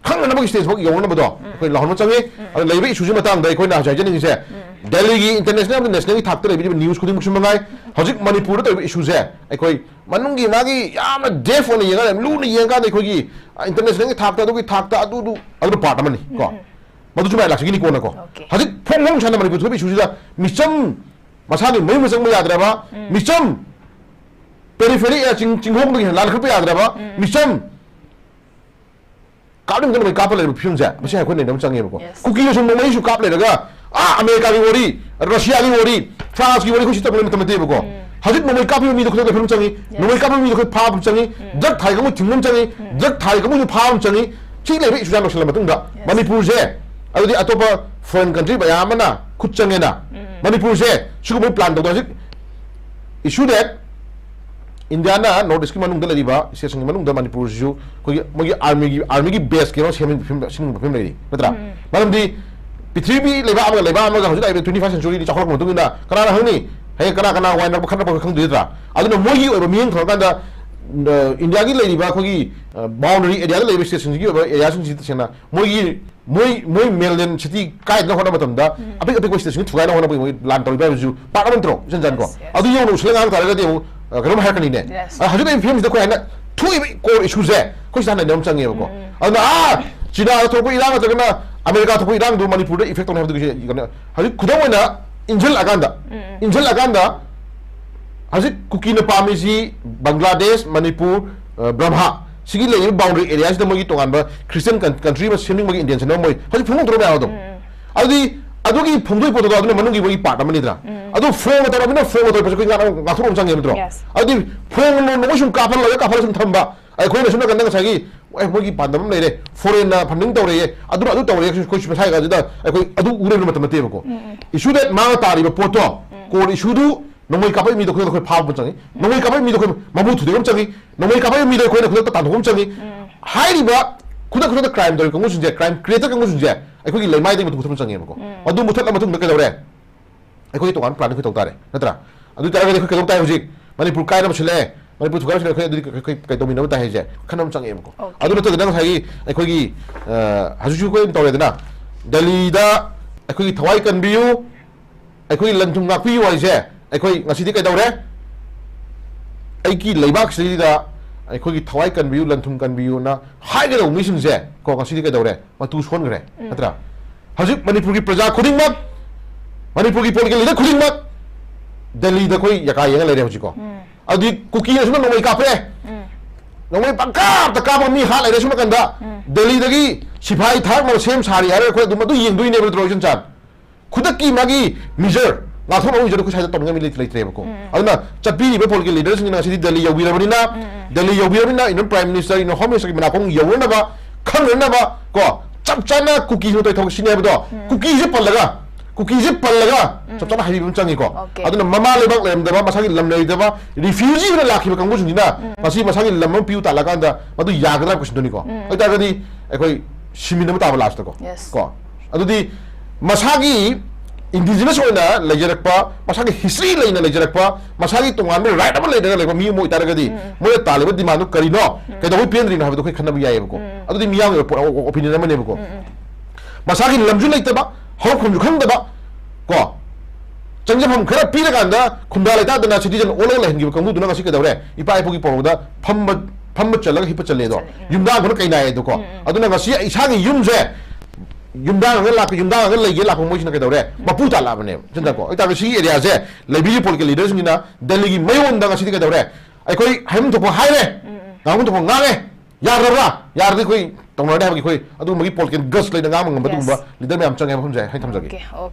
ꯈꯪꯅꯅꯕꯒꯤ stage ꯐꯥꯎ ꯌꯧꯅꯅꯕꯗꯣ ꯎꯝ꯫ ꯑꯩꯈꯣꯏ ꯂꯥꯎꯍꯟꯕ ꯆꯪꯉꯤ꯫ ꯎꯝ꯫ ꯑꯗꯨ ꯂꯩꯔꯤꯕ issue ꯁꯤ ꯃꯇꯥꯡꯗ ꯑꯩꯈꯣꯏꯅ ꯍꯧꯖꯤꯛ ꯍꯥꯏꯖꯅꯤꯡꯉꯤꯁꯦ, ꯎꯝ꯫ ꯗꯦꯜꯂꯤꯒꯤ international ꯑꯃꯗꯤ national ꯒꯤ ꯊꯥꯛꯇ ꯂꯩꯕꯤꯔꯤꯕ news ꯈꯨꯗꯤꯡꯃꯛꯁꯨ ꯃꯉꯥꯏ, ꯍꯧꯖꯤꯛ ꯃꯅꯤꯄꯨꯔꯗ ꯇꯧꯔꯤꯕ issue ꯁꯦ ꯑꯩꯈꯣꯏ ꯃꯅꯨꯡꯒꯤ ꯃꯥꯒꯤ ꯌꯥꯝꯅ depth ꯑꯣꯏꯅ ꯌꯦꯡꯉꯒ, ꯌꯥꯝ ꯂꯨꯅ ꯌꯦꯡꯉꯀꯥꯟꯗ ꯑꯩꯈꯣꯏꯒꯤ, ꯑ, international ꯒꯤ ꯊꯥꯛꯇ, ꯑꯗꯨꯒꯤ ꯊꯥꯛꯇ, ꯑꯗꯨꯗꯨ, ꯑꯗꯨꯅ part ꯑꯃꯅꯤ ꯀꯣ꯫ ꯎꯝ, ꯎꯝ꯫ ꯃꯗꯨꯁꯨ ꯃꯌꯥꯝ ꯂꯥꯛꯆꯒꯅꯤ ꯀꯣꯟꯅ ꯀꯣ꯫ Okay. ꯍꯧꯖꯤꯛ ꯐꯣꯡ ꯐꯣꯡ ꯁꯥꯅ ꯃꯅꯤꯄꯨꯔ ꯊꯣꯛꯏꯕ issue ꯁꯤꯗ ꯃꯤꯆꯝ ꯃꯁꯥꯒꯤ ꯃꯌꯨꯝꯗ ꯆꯪꯕ ꯌꯥꯗ꯭ꯔꯕ, ꯎꯝ꯫ ꯃꯤꯆꯝ periphery area ꯆꯤꯡ-, ꯆꯤꯡꯈꯣꯡꯗꯒꯤ ꯍꯦꯟꯅ ꯂꯥꯟꯈꯠꯄ ꯌꯥꯗ꯭ꯔꯕ, ꯎꯝ꯫ ꯃꯤꯆꯝ ꯀꯥꯞꯅꯤꯡꯗꯅ ꯃꯩ ꯀꯥꯞꯄ ꯂꯩꯔꯤꯕ ꯐꯤꯕꯝꯁꯦ, ꯃꯁꯤ ꯑꯩꯈꯣꯏ ꯅꯩꯅꯕ ꯆꯪꯉꯦꯕꯀꯣ꯫ Yes. ꯀꯨꯀꯤꯅꯁꯨ ꯅꯣꯡꯃꯩꯁꯨ ꯀꯥꯞ ꯂꯩꯔꯒ, ꯑꯥ, ꯑꯃꯦꯔꯤꯀꯥꯒꯤ ꯋꯥꯔꯤ, ꯔꯁꯤꯌꯥꯒꯤ ꯋꯥꯔꯤ, ꯐ꯭ꯔꯥꯟꯁꯀꯤ ꯋꯥꯔꯤ ꯑꯩꯈꯣꯏ ꯁꯤ ꯇꯧꯕ ꯃꯇꯝ ꯅꯠꯇꯦꯕꯀꯣ꯫ ꯎꯝ꯫ ꯍꯧꯖꯤꯛ ꯅꯣꯡꯃꯩ ꯀꯥꯞꯄꯤꯕ ꯃꯤꯗꯣ ꯈꯨꯗꯛꯇ ꯐꯤꯕꯝ ꯆꯪꯉꯤ, Yes. ꯅꯣꯡꯃꯩ ꯀꯥꯞꯄꯤꯕ ꯃꯤꯗꯣ ꯑꯩꯈꯣꯏ ꯐꯥꯕ ꯆꯪꯉꯤ, ꯎꯝ꯫ ꯗ꯭ꯔꯒ ꯊꯥꯔꯤ ꯀꯥꯡꯕꯨ ꯊꯤꯡꯕ ꯑꯃ ꯆꯪꯉꯤ, ꯎꯝ꯫ ꯗ꯭ꯔꯒ ꯊꯥꯔꯤ ꯀꯥꯡꯕꯨꯁꯨ ꯐꯥꯕ ꯑꯃ ꯆꯪꯉꯤ, ꯁꯤ ꯂꯩꯕ issue ꯁꯦ ꯂꯣꯏꯁꯤꯜꯂ ꯃꯇꯨꯡꯗ Yes. ꯃꯅꯤꯄꯨꯔꯁꯦ, ꯑꯗꯨꯗꯤ ꯑꯇꯣꯞꯄ foreign country ꯃꯌꯥꯝ ꯑꯃꯅ ꯈꯨꯠ ꯆꯪꯉꯦꯅ, ꯎꯝ꯫ ꯃꯅꯤꯄꯨꯔꯁꯦ ꯁꯤꯒꯨꯝꯕ plan ꯇꯧꯗꯅ ꯍꯧꯖꯤꯛ issue that Indian North East ꯀꯤ ꯃꯅꯨꯡꯗ ꯂꯩꯔꯤꯕ state ꯁꯤꯡꯒꯤ ꯃꯅꯨꯡꯗ ꯃꯅꯤꯄꯨꯔꯁꯤꯁꯨ ꯑꯩꯈꯣꯏꯒꯤ ꯃꯣꯏꯒꯤ army ꯒꯤ, army ꯒꯤ base ꯀꯩꯅꯣ ꯁꯦꯝꯅꯤꯡꯕ ꯐꯤꯕꯝ, ꯁꯦꯝꯅꯤꯡꯕ ꯐꯤꯕꯝ ꯂꯩꯔꯤ, ꯅꯠꯇ꯭ꯔꯥ? ꯎꯝ꯫ ꯃꯔꯝꯗꯤ ꯄ꯭ꯔꯤꯊꯤꯕꯤ ꯂꯩꯕꯥꯛ ꯑꯃꯒ ꯂꯩꯕꯥꯛ ꯑꯃꯒ ꯍꯧꯖꯤꯛ ꯂꯥꯛꯏꯕ twenty first century ꯗꯤ ꯆꯥꯎꯈꯠꯂꯛꯄ ꯃꯇꯨꯡ ꯏꯟꯅ ꯀꯅꯥꯅ ꯈꯪꯅꯤ? ꯍꯌꯦꯡ ꯀꯅꯥ ꯀꯅꯥ ꯋꯥꯏꯅꯔꯛꯄ ꯈꯠꯅꯔꯛꯄ ꯈꯪꯗꯣꯏ ꯅꯠꯇ꯭ꯔꯥ? ꯑꯗꯨꯅ ꯃꯣꯏꯒꯤ ꯑꯣꯏꯕ ꯃꯤꯠꯌꯦꯡ ꯊꯝꯃꯀꯥꯟꯗ, ꯑ, ꯏꯟꯗꯤꯌꯥꯒꯤ ꯂꯩꯔꯤꯕ ꯑꯩꯈꯣꯏꯒꯤ, ꯑ, boundary area ꯗ ꯂꯩꯔꯤꯕ state ꯁꯤꯡꯁꯤꯒꯤ ꯑꯣꯏꯕ area ꯁꯤꯡꯁꯤ ꯇꯁꯦꯡꯅ ꯃꯣꯏꯒꯤ ꯃꯣꯏ, ꯃꯣꯏ mainland city ꯀꯥꯏꯗꯅ ꯍꯣꯠꯅꯕ ꯃꯇꯝꯗ ꯎꯝ꯫ ꯑꯄꯤꯛ ꯑꯄꯤꯛꯄ state ꯁꯤꯡ ꯊꯨꯒꯥꯏꯅꯕ ꯍꯣꯠꯅꯕꯒꯤ ꯃꯣꯏ ꯂꯥꯟ ꯇꯧꯔꯤꯕ ꯍꯥꯏꯕꯁꯤꯁꯨ part ꯑꯃ ꯅꯠꯇ꯭ꯔꯣ, ꯏꯆꯟ ꯆꯟ ꯀꯣ? Yes, yes. ꯑꯗꯨ ꯌꯧꯅ ꯎꯁꯤꯜꯂꯒ ꯉꯥꯡ ꯇꯥꯔꯒꯗꯤ ꯑꯃꯨꯛ, ꯑ, ꯀꯩꯅꯣꯝ ꯍꯥꯏꯔꯛꯀꯅꯤꯅꯦ꯫ Yes. ꯑ, ꯍꯧꯖꯤꯛ ꯂꯩꯔꯤꯕ ꯐꯤꯕꯝꯁꯤꯗ ꯑꯩꯈꯣꯏ ꯍꯥꯏꯅ ꯊꯣꯛꯏꯕ core issue ꯁꯦ ꯑꯩꯈꯣꯏ ꯁꯤꯗ ꯍꯥꯟꯅ ꯅꯩꯅꯕ ꯑꯃ ꯆꯪꯉꯦꯕꯀꯣ꯫ ꯎꯝ꯫ ꯑꯗꯨꯅ, ꯑꯥ, ꯆꯤꯅꯥꯗ ꯊꯣꯛꯄ ꯏꯔꯥꯡ ꯅꯠꯇ꯭ꯔꯒꯅ ꯑꯃꯦꯔꯤꯀꯥ ꯊꯣꯛꯄ ꯏꯔꯥꯡꯗꯨ ꯃꯅꯤꯄꯨꯔꯗ effect ꯇꯧꯅꯤ ꯍꯥꯏꯕꯗꯨꯒꯤ ꯀꯩꯅꯣ, ꯍꯧꯖꯤꯛ ꯈꯨꯗꯝ ꯑꯣꯏꯅ ꯏꯟꯁꯤꯜꯂꯛꯑꯀꯥꯟꯗ, ꯎꯝ, ꯎꯝ꯫ ꯏꯟꯁꯤꯜꯂꯛꯑꯀꯥꯟꯗ ꯍꯧꯖꯤꯛ ꯀꯨꯀꯤꯅ ꯄꯥꯝꯃꯤꯁꯤ ꯕꯪꯒ꯭ꯂꯥꯗꯦꯁ, ꯃꯅꯤꯄꯨꯔ, ꯑ, ꯕ꯭ꯔꯍꯃ, ꯁꯤꯒꯤ ꯂꯩꯔꯤꯕ boundary area ꯁꯤꯗ ꯃꯣꯏꯒꯤ ꯇꯣꯉꯥꯟꯕ Christian country ꯑꯃ ꯁꯦꯝꯅꯤꯡꯕꯒꯤ intention ꯑꯃ ꯃꯣꯏ ꯍꯧꯖꯤꯛ ꯐꯣꯡꯗꯣꯛꯇ꯭ꯔꯣ ꯃꯌꯥꯝ ꯑꯗꯨꯝ? ꯑꯗꯨꯗꯤ ꯑꯗꯨꯒꯤ ꯐꯣꯡꯗꯣꯛꯏ ꯄꯣꯠꯇꯣ ꯑꯗꯨꯅ ꯃꯅꯨꯡꯒꯤ ꯃꯣꯏꯒꯤ part ꯑꯃꯅꯤꯗꯅ꯫ ꯑꯗꯨ ꯐꯣꯡꯕ ꯇꯧꯔꯕꯅꯤꯅ ꯐꯣꯡꯕ ꯇꯧꯔꯛꯄꯁꯦ ꯑꯩꯈꯣꯏ ꯉꯥꯛ-, ꯉꯥꯛꯊꯣꯛꯄ ꯑꯃ ꯆꯪꯉꯦꯕ ꯅꯠꯇ꯭ꯔꯣ? Yes. ꯑꯗꯨꯗꯤ ꯐꯣꯡꯕ ꯅꯣꯡꯃ ꯁꯨꯝ ꯀꯥꯞꯍꯜꯂꯒ ꯀꯥꯞꯍꯜꯂꯒ ꯁꯨꯝ ꯊꯝꯕ꯫ ꯑꯩꯈꯣꯏꯅ ꯁꯣꯝ ꯅꯥꯀꯟꯗ ꯉꯁꯥꯏꯒꯤ, "ꯑꯦ, ꯃꯣꯏꯒꯤ ꯄꯥꯟꯗꯝ ꯑꯃ ꯂꯩꯔꯦ, foreign ꯅ funding ꯇꯧꯔꯦꯌꯦ, ꯑꯗꯨꯅ ꯑꯗꯨ ꯇꯧꯔꯦ, ꯑꯩꯈꯣꯏ ꯃꯁꯥꯒꯤ ꯀꯥꯟꯁꯤꯗ ꯑꯩꯈꯣꯏ ꯑꯗꯨ ꯎꯔꯦꯕ ꯃꯇꯝ ꯅꯠꯇꯦꯕꯀꯣ"꯫ Issue that ꯃꯥꯅ ꯇꯥꯔꯤꯕ ꯄꯣꯠꯇꯣ, core issue ꯗꯨ ꯅꯣꯡꯃꯩ ꯀꯥꯞꯄꯛꯏ ꯃꯤꯗꯣ ꯈꯨꯗꯛꯇ ꯑꯩꯈꯣꯏ ꯐꯥꯕ ꯑꯃ ꯆꯪꯉꯤ꯫ ꯅꯣꯡꯃꯩ ꯀꯥꯞꯄꯛꯏ ꯃꯤꯗꯣ ꯑꯩꯈꯣꯏ ꯃꯃꯨ ꯊꯨꯗꯦꯛꯄ ꯑꯃ ꯆꯪꯉꯤ꯫ ꯅꯣꯡꯃꯩ ꯀꯥꯞꯄꯛꯏ ꯃꯤꯗꯣ ꯑꯩꯈꯣꯏꯅ ꯈꯨꯗꯛꯇ ꯇꯥꯟꯊꯣꯛꯄ ꯑꯃ ꯆꯪꯉꯤ꯫ ꯍꯥꯏꯔꯤꯕ ꯈꯨꯗꯛ ꯈꯨꯗꯛꯇ crime ꯇꯧꯔꯤꯕ ꯀꯥꯡꯕꯨꯁꯤꯡꯁꯦ, crime creator ꯀꯥꯡꯕꯨꯁꯤꯡꯁꯦ ꯑꯩꯈꯣꯏꯒꯤ ꯂꯩꯃꯥꯏꯗꯒꯤ ꯃꯇꯨ ꯃꯨꯊꯠꯄ ꯑꯃ ꯆꯪꯉꯦꯕꯀꯣ꯫ ꯑꯗꯨ ꯃꯨꯊꯠꯂ ꯃꯇꯨꯡꯗ ꯀꯩꯗꯧꯔꯦ? ꯑꯩꯈꯣꯏꯒꯤ ꯇꯣꯉꯥꯟꯕ plan ꯑꯩꯈꯣꯏ ꯇꯧ ꯇꯥꯔꯦ, ꯅꯠꯇ꯭ꯔꯥ? ꯑꯗꯨ ꯑꯣꯏ ꯇꯥꯔꯒꯗꯤ ꯑꯩꯈꯣꯏ ꯀꯩꯗꯧ ꯇꯥꯏ ꯍꯧꯖꯤꯛ? ꯃꯅꯤꯄꯨꯔ ꯀꯥꯏꯅꯕ ꯁꯤꯜꯂꯛꯑꯦ, ꯃꯅꯤꯄꯨꯔ ꯊꯨꯒꯥꯏꯕ ꯁꯤꯜꯂꯛꯑꯦ, ꯑꯩꯈꯣꯏ ꯑꯗꯨꯗꯤ ꯀꯩ, ꯀꯩ, ꯀꯩ ꯇꯧꯃꯤꯟꯅꯕ ꯇꯥꯏ ꯍꯥꯏꯁꯦ? ꯈꯟꯅꯕ ꯆꯪꯉꯛꯑꯦꯕꯀꯣ꯫ Okay. ꯑꯗꯨ ꯅꯠꯇꯗꯅ ꯉꯁꯥꯏꯒꯤ ꯑꯩꯈꯣꯏꯒꯤ, ꯑ, ꯍꯧꯖꯤꯛꯁꯨ ꯑꯩꯈꯣꯏ ꯑꯗꯨꯝ ꯇꯧꯔꯦꯗꯅ, ꯗꯦꯜꯂꯤꯗ ꯑꯩꯈꯣꯏꯒꯤ ꯊꯋꯥꯏ ꯀꯟꯕꯤꯌꯨ, ꯑꯩꯈꯣꯏꯒꯤ ꯂꯟ ꯊꯨꯝ ꯉꯥꯛꯄꯤꯌꯨ ꯍꯥꯏꯁꯦ, ꯑꯩꯈꯣꯏ ꯉꯁꯤꯗꯤ ꯀꯩꯗꯧꯔꯦ? ꯑꯩꯒꯤ ꯂꯩꯕꯥꯛꯁꯤꯗ ꯑꯩꯈꯣꯏꯒꯤ ꯊꯋꯥꯏ ꯀꯟꯕꯤꯌꯨ, ꯂꯟ ꯊꯨꯝ ꯀꯟꯕꯤꯌꯨꯅ ꯍꯥꯏꯒꯗꯧꯕ ꯃꯤꯁꯤꯡꯁꯦ ꯀꯣ, ꯉꯁꯤꯗꯤ ꯀꯩꯗꯧꯔꯦ? ꯃꯇꯨ ꯁꯣꯟꯈ꯭ꯔꯦ, ꯅꯠꯇ꯭ꯔꯥ? ꯍꯧꯖꯤꯛ ꯃꯅꯤꯄꯨꯔꯒꯤ ꯄ꯭ꯔꯖꯥ ꯈꯨꯗꯤꯡꯃꯛ, ꯃꯅꯤꯄꯨꯔꯒꯤ political leader ꯈꯨꯗꯤꯡꯃꯛ ꯗꯦꯜꯂꯤꯗ ꯑꯩꯈꯣꯏ ꯌꯥꯀꯥ ꯌꯦꯡꯉ ꯂꯩꯔꯦ ꯍꯧꯖꯤꯛꯀꯣ꯫ ꯑꯗꯨꯗꯤ ꯀꯨꯀꯤꯅ ꯁꯣꯝꯗ ꯅꯣꯡꯃꯩ ꯀꯥꯞꯄꯦ, ꯅꯣꯡꯃꯩ ꯄꯪꯀꯥꯞꯇ ꯀꯥꯞꯄꯒ ꯃꯤ ꯍꯥꯠ ꯂꯩꯔꯦ꯫ ꯁꯣꯝ ꯅꯥꯀꯟꯗ ꯗꯦꯜꯂꯤꯗꯒꯤ ꯁꯤꯐꯥꯏ ꯊꯥꯔꯛꯅꯕ ꯁꯦꯝ ꯁꯥꯔꯤ ꯍꯥꯏꯔꯒ ꯑꯩꯈꯣꯏ ꯑꯗꯨꯝ ꯑꯗꯨ ꯌꯦꯡꯗꯣꯏꯅꯦꯕ ꯅꯠꯇ꯭ꯔꯣ, ꯏꯆꯟ ꯆꯥꯟ? ꯈꯨꯗꯛꯀꯤ ꯃꯥꯒꯤ measure, ꯉꯥꯛꯊꯣꯛꯅꯕ measure ꯑꯩꯈꯣꯏ ꯁ꯭ꯋꯥꯏꯗ ꯇꯧꯅꯤꯡꯉꯥꯏ ꯃꯤ ꯂꯩꯇ-, ꯂꯩꯇ꯭ꯔꯦꯕꯀꯣ꯫ ꯑꯗꯨꯅ ꯆꯠꯄꯤꯔꯤꯕ political leader ꯁꯤꯡꯁꯤꯅ ꯉꯁꯤꯗꯤ Delhi ꯌꯧꯕꯤꯔꯕꯅꯤꯅ, Delhi ꯌꯧꯕꯤꯔꯕꯅꯤꯅ Indian Prime Minister, Indian Home Minister ꯒꯤ ꯃꯅꯥꯀꯣꯡ ꯌꯧꯅꯅꯕ, ꯈꯪꯅꯅꯕ ꯀꯣ, ꯆꯞ ꯆꯥꯅ ꯀꯨꯀꯤꯁꯤꯡꯅ ꯇꯧꯔꯤ ꯊꯕꯛ ꯁꯤꯅꯤ ꯍꯥꯏꯕꯗꯣ, ꯀꯨꯀꯤꯁꯦ ꯄꯜꯂꯒ, ꯀꯨꯀꯤꯁꯦ ꯄꯜꯂꯒ ꯆꯞ ꯆꯥꯅ ꯍꯥꯏꯕꯤꯕ ꯑꯃ ꯆꯪꯉꯤꯀꯣ꯫ Okay. ꯑꯗꯨꯅ ꯃꯃꯥ ꯂꯩꯕꯥꯛ ꯂꯩꯔꯝꯗꯕ, ꯃꯁꯥꯒꯤ ꯂꯝ ꯂꯩꯔꯝꯗꯕ, refugee ꯑꯣꯏꯅ ꯂꯥꯛꯈꯤꯕ ꯀꯥꯡꯕꯨꯁꯤꯡꯁꯤꯅ ꯉꯁꯤ ꯃꯁꯥꯒꯤ ꯂꯝ ꯑꯃ ꯄꯤꯌꯨ ꯇꯥꯜꯂꯀꯥꯟꯗ ꯃꯗꯨ ꯌꯥꯒꯗ꯭ꯔꯥ ꯍꯥꯏꯕ question ꯗꯨꯅꯤꯀꯣ꯫ ꯑꯗꯨ ꯑꯣꯏꯇꯥꯔꯒꯗꯤ ꯑꯩꯈꯣꯏ ꯁꯤꯃꯤꯟꯅꯕ ꯇꯥꯕ last ꯇꯀꯣ꯫ Yes. ꯀꯣ꯫ ꯑꯗꯨꯗꯤ ꯃꯁꯥꯒꯤ indigenous ꯑꯣꯏꯅ ꯂꯩꯖꯔꯛꯄ, ꯃꯁꯥꯒꯤ history ꯂꯩꯅ ꯂꯩꯖꯔꯛꯄ, ꯃꯁꯥꯒꯤ ꯇꯣꯉꯥꯟꯕ right ꯑꯃ ꯂꯩꯔꯒ ꯂꯩꯕ ꯃꯤ ꯑꯃ ꯑꯣꯏꯇꯥꯔꯒꯗꯤ ꯃꯣꯏꯅ ꯇꯥꯜꯂꯤꯕ demand ꯗꯨ ꯀꯔꯤꯅꯣ? ꯀꯩꯗꯧꯕꯩ ꯄꯦꯟꯗ꯭ꯔꯤꯅꯣ ꯍꯥꯏꯕꯗꯣ ꯑꯩꯈꯣꯏ ꯈꯟꯅꯕ ꯌꯥꯏꯌꯦꯕꯀꯣ꯫ ꯑꯗꯨꯗꯤ ꯃꯤꯌꯥꯝꯒꯤ ꯑꯣꯏꯕ ꯄꯣꯠ, opinion ꯑꯃꯅꯦꯕꯀꯣ꯫ ꯃꯁꯥꯒꯤ ꯂꯝꯁꯨ ꯂꯩꯇꯕ, ꯍꯧꯔꯛꯐꯝꯁꯨ ꯈꯪꯗꯕ, ꯀꯣ, ꯆꯪꯖꯐꯝ ꯈꯔ ꯄꯤꯔꯀꯥꯟꯗ ꯈꯨꯟꯗꯥ ꯂꯩꯇꯥꯗꯅ citizen ꯑꯣꯜꯂꯒ ꯂꯩꯍꯟꯈꯤꯕ ꯀꯥꯡꯕꯨꯗꯨꯅ ꯉꯁꯤ ꯀꯩꯗꯧꯔꯦ? ꯏꯄꯥ ꯏꯄꯨꯒꯤ ꯄꯧꯔꯧꯗ ꯐꯝꯕ, ꯐꯝꯕ ꯆꯜꯂꯒ ꯍꯤꯞꯄ ꯆꯜꯂꯦꯗꯣ꯫ ꯆꯜꯂꯦ, ꯎꯝ꯫ ꯌꯨꯝꯗꯥꯡ ꯈꯨꯅ ꯀꯩꯅꯥꯏꯌꯦꯗꯣꯀꯣ꯫ ꯎꯝ, ꯎꯝ꯫ ꯑꯗꯨꯅ ꯉꯁꯤ ꯏꯁꯥꯒꯤ ꯌꯨꯝꯁꯦ ꯌꯨꯝꯗꯥꯡ ꯑꯃ ꯂꯩꯒꯦ ꯂꯥꯛꯄ ꯃꯣꯏꯁꯤꯅ ꯀꯩꯗꯧꯔꯦ? ꯃꯄꯨ ꯇꯥꯜꯂꯛꯑꯕꯅꯦꯕ꯫ ꯆꯨꯝꯗ꯭ꯔꯀꯣ? ꯑꯣꯏꯇꯥꯔꯒꯗꯤ ꯁꯤꯒꯤ area ꯁꯦ ꯂꯩꯕꯤꯔꯤꯕ political leader ꯁꯤꯡꯁꯤꯅ ꯗꯦꯜꯂꯤꯒꯤ ꯃꯌꯣꯟꯗ ꯉꯁꯤꯗꯤ ꯀꯩꯗꯧꯔꯦ? ꯑꯩꯈꯣꯏ ꯍꯥꯏꯐꯝ ꯊꯣꯛꯄ ꯍꯥꯏꯔꯦ, ꯉꯥꯡꯐꯝ ꯊꯣꯛꯄ ꯉꯥꯡꯉꯦ, ꯌꯥꯔꯕ꯭ꯔꯥ? ꯌꯥꯔꯗꯤ ꯑꯩꯈꯣꯏ ꯇꯧꯅꯔꯅꯤ ꯍꯥꯏꯕꯒꯤ ꯑꯩꯈꯣꯏ ꯑꯗꯨꯒꯨꯝꯕꯒꯤ ꯄꯣꯂꯤꯇꯤꯀꯦꯜ ꯒꯠꯁ ꯂꯩꯅ ꯉꯥꯡꯕ ꯉꯝꯕ ꯑꯗꯨꯒꯨꯝꯕ Yes. ꯂꯤꯗꯔ ꯃꯌꯥꯝ ꯆꯪꯉꯦ ꯍꯥꯏꯕ ꯈꯨꯝꯖꯩ ꯍꯥꯏꯅ ꯊꯝꯖꯒꯦ꯫ Okay, okay.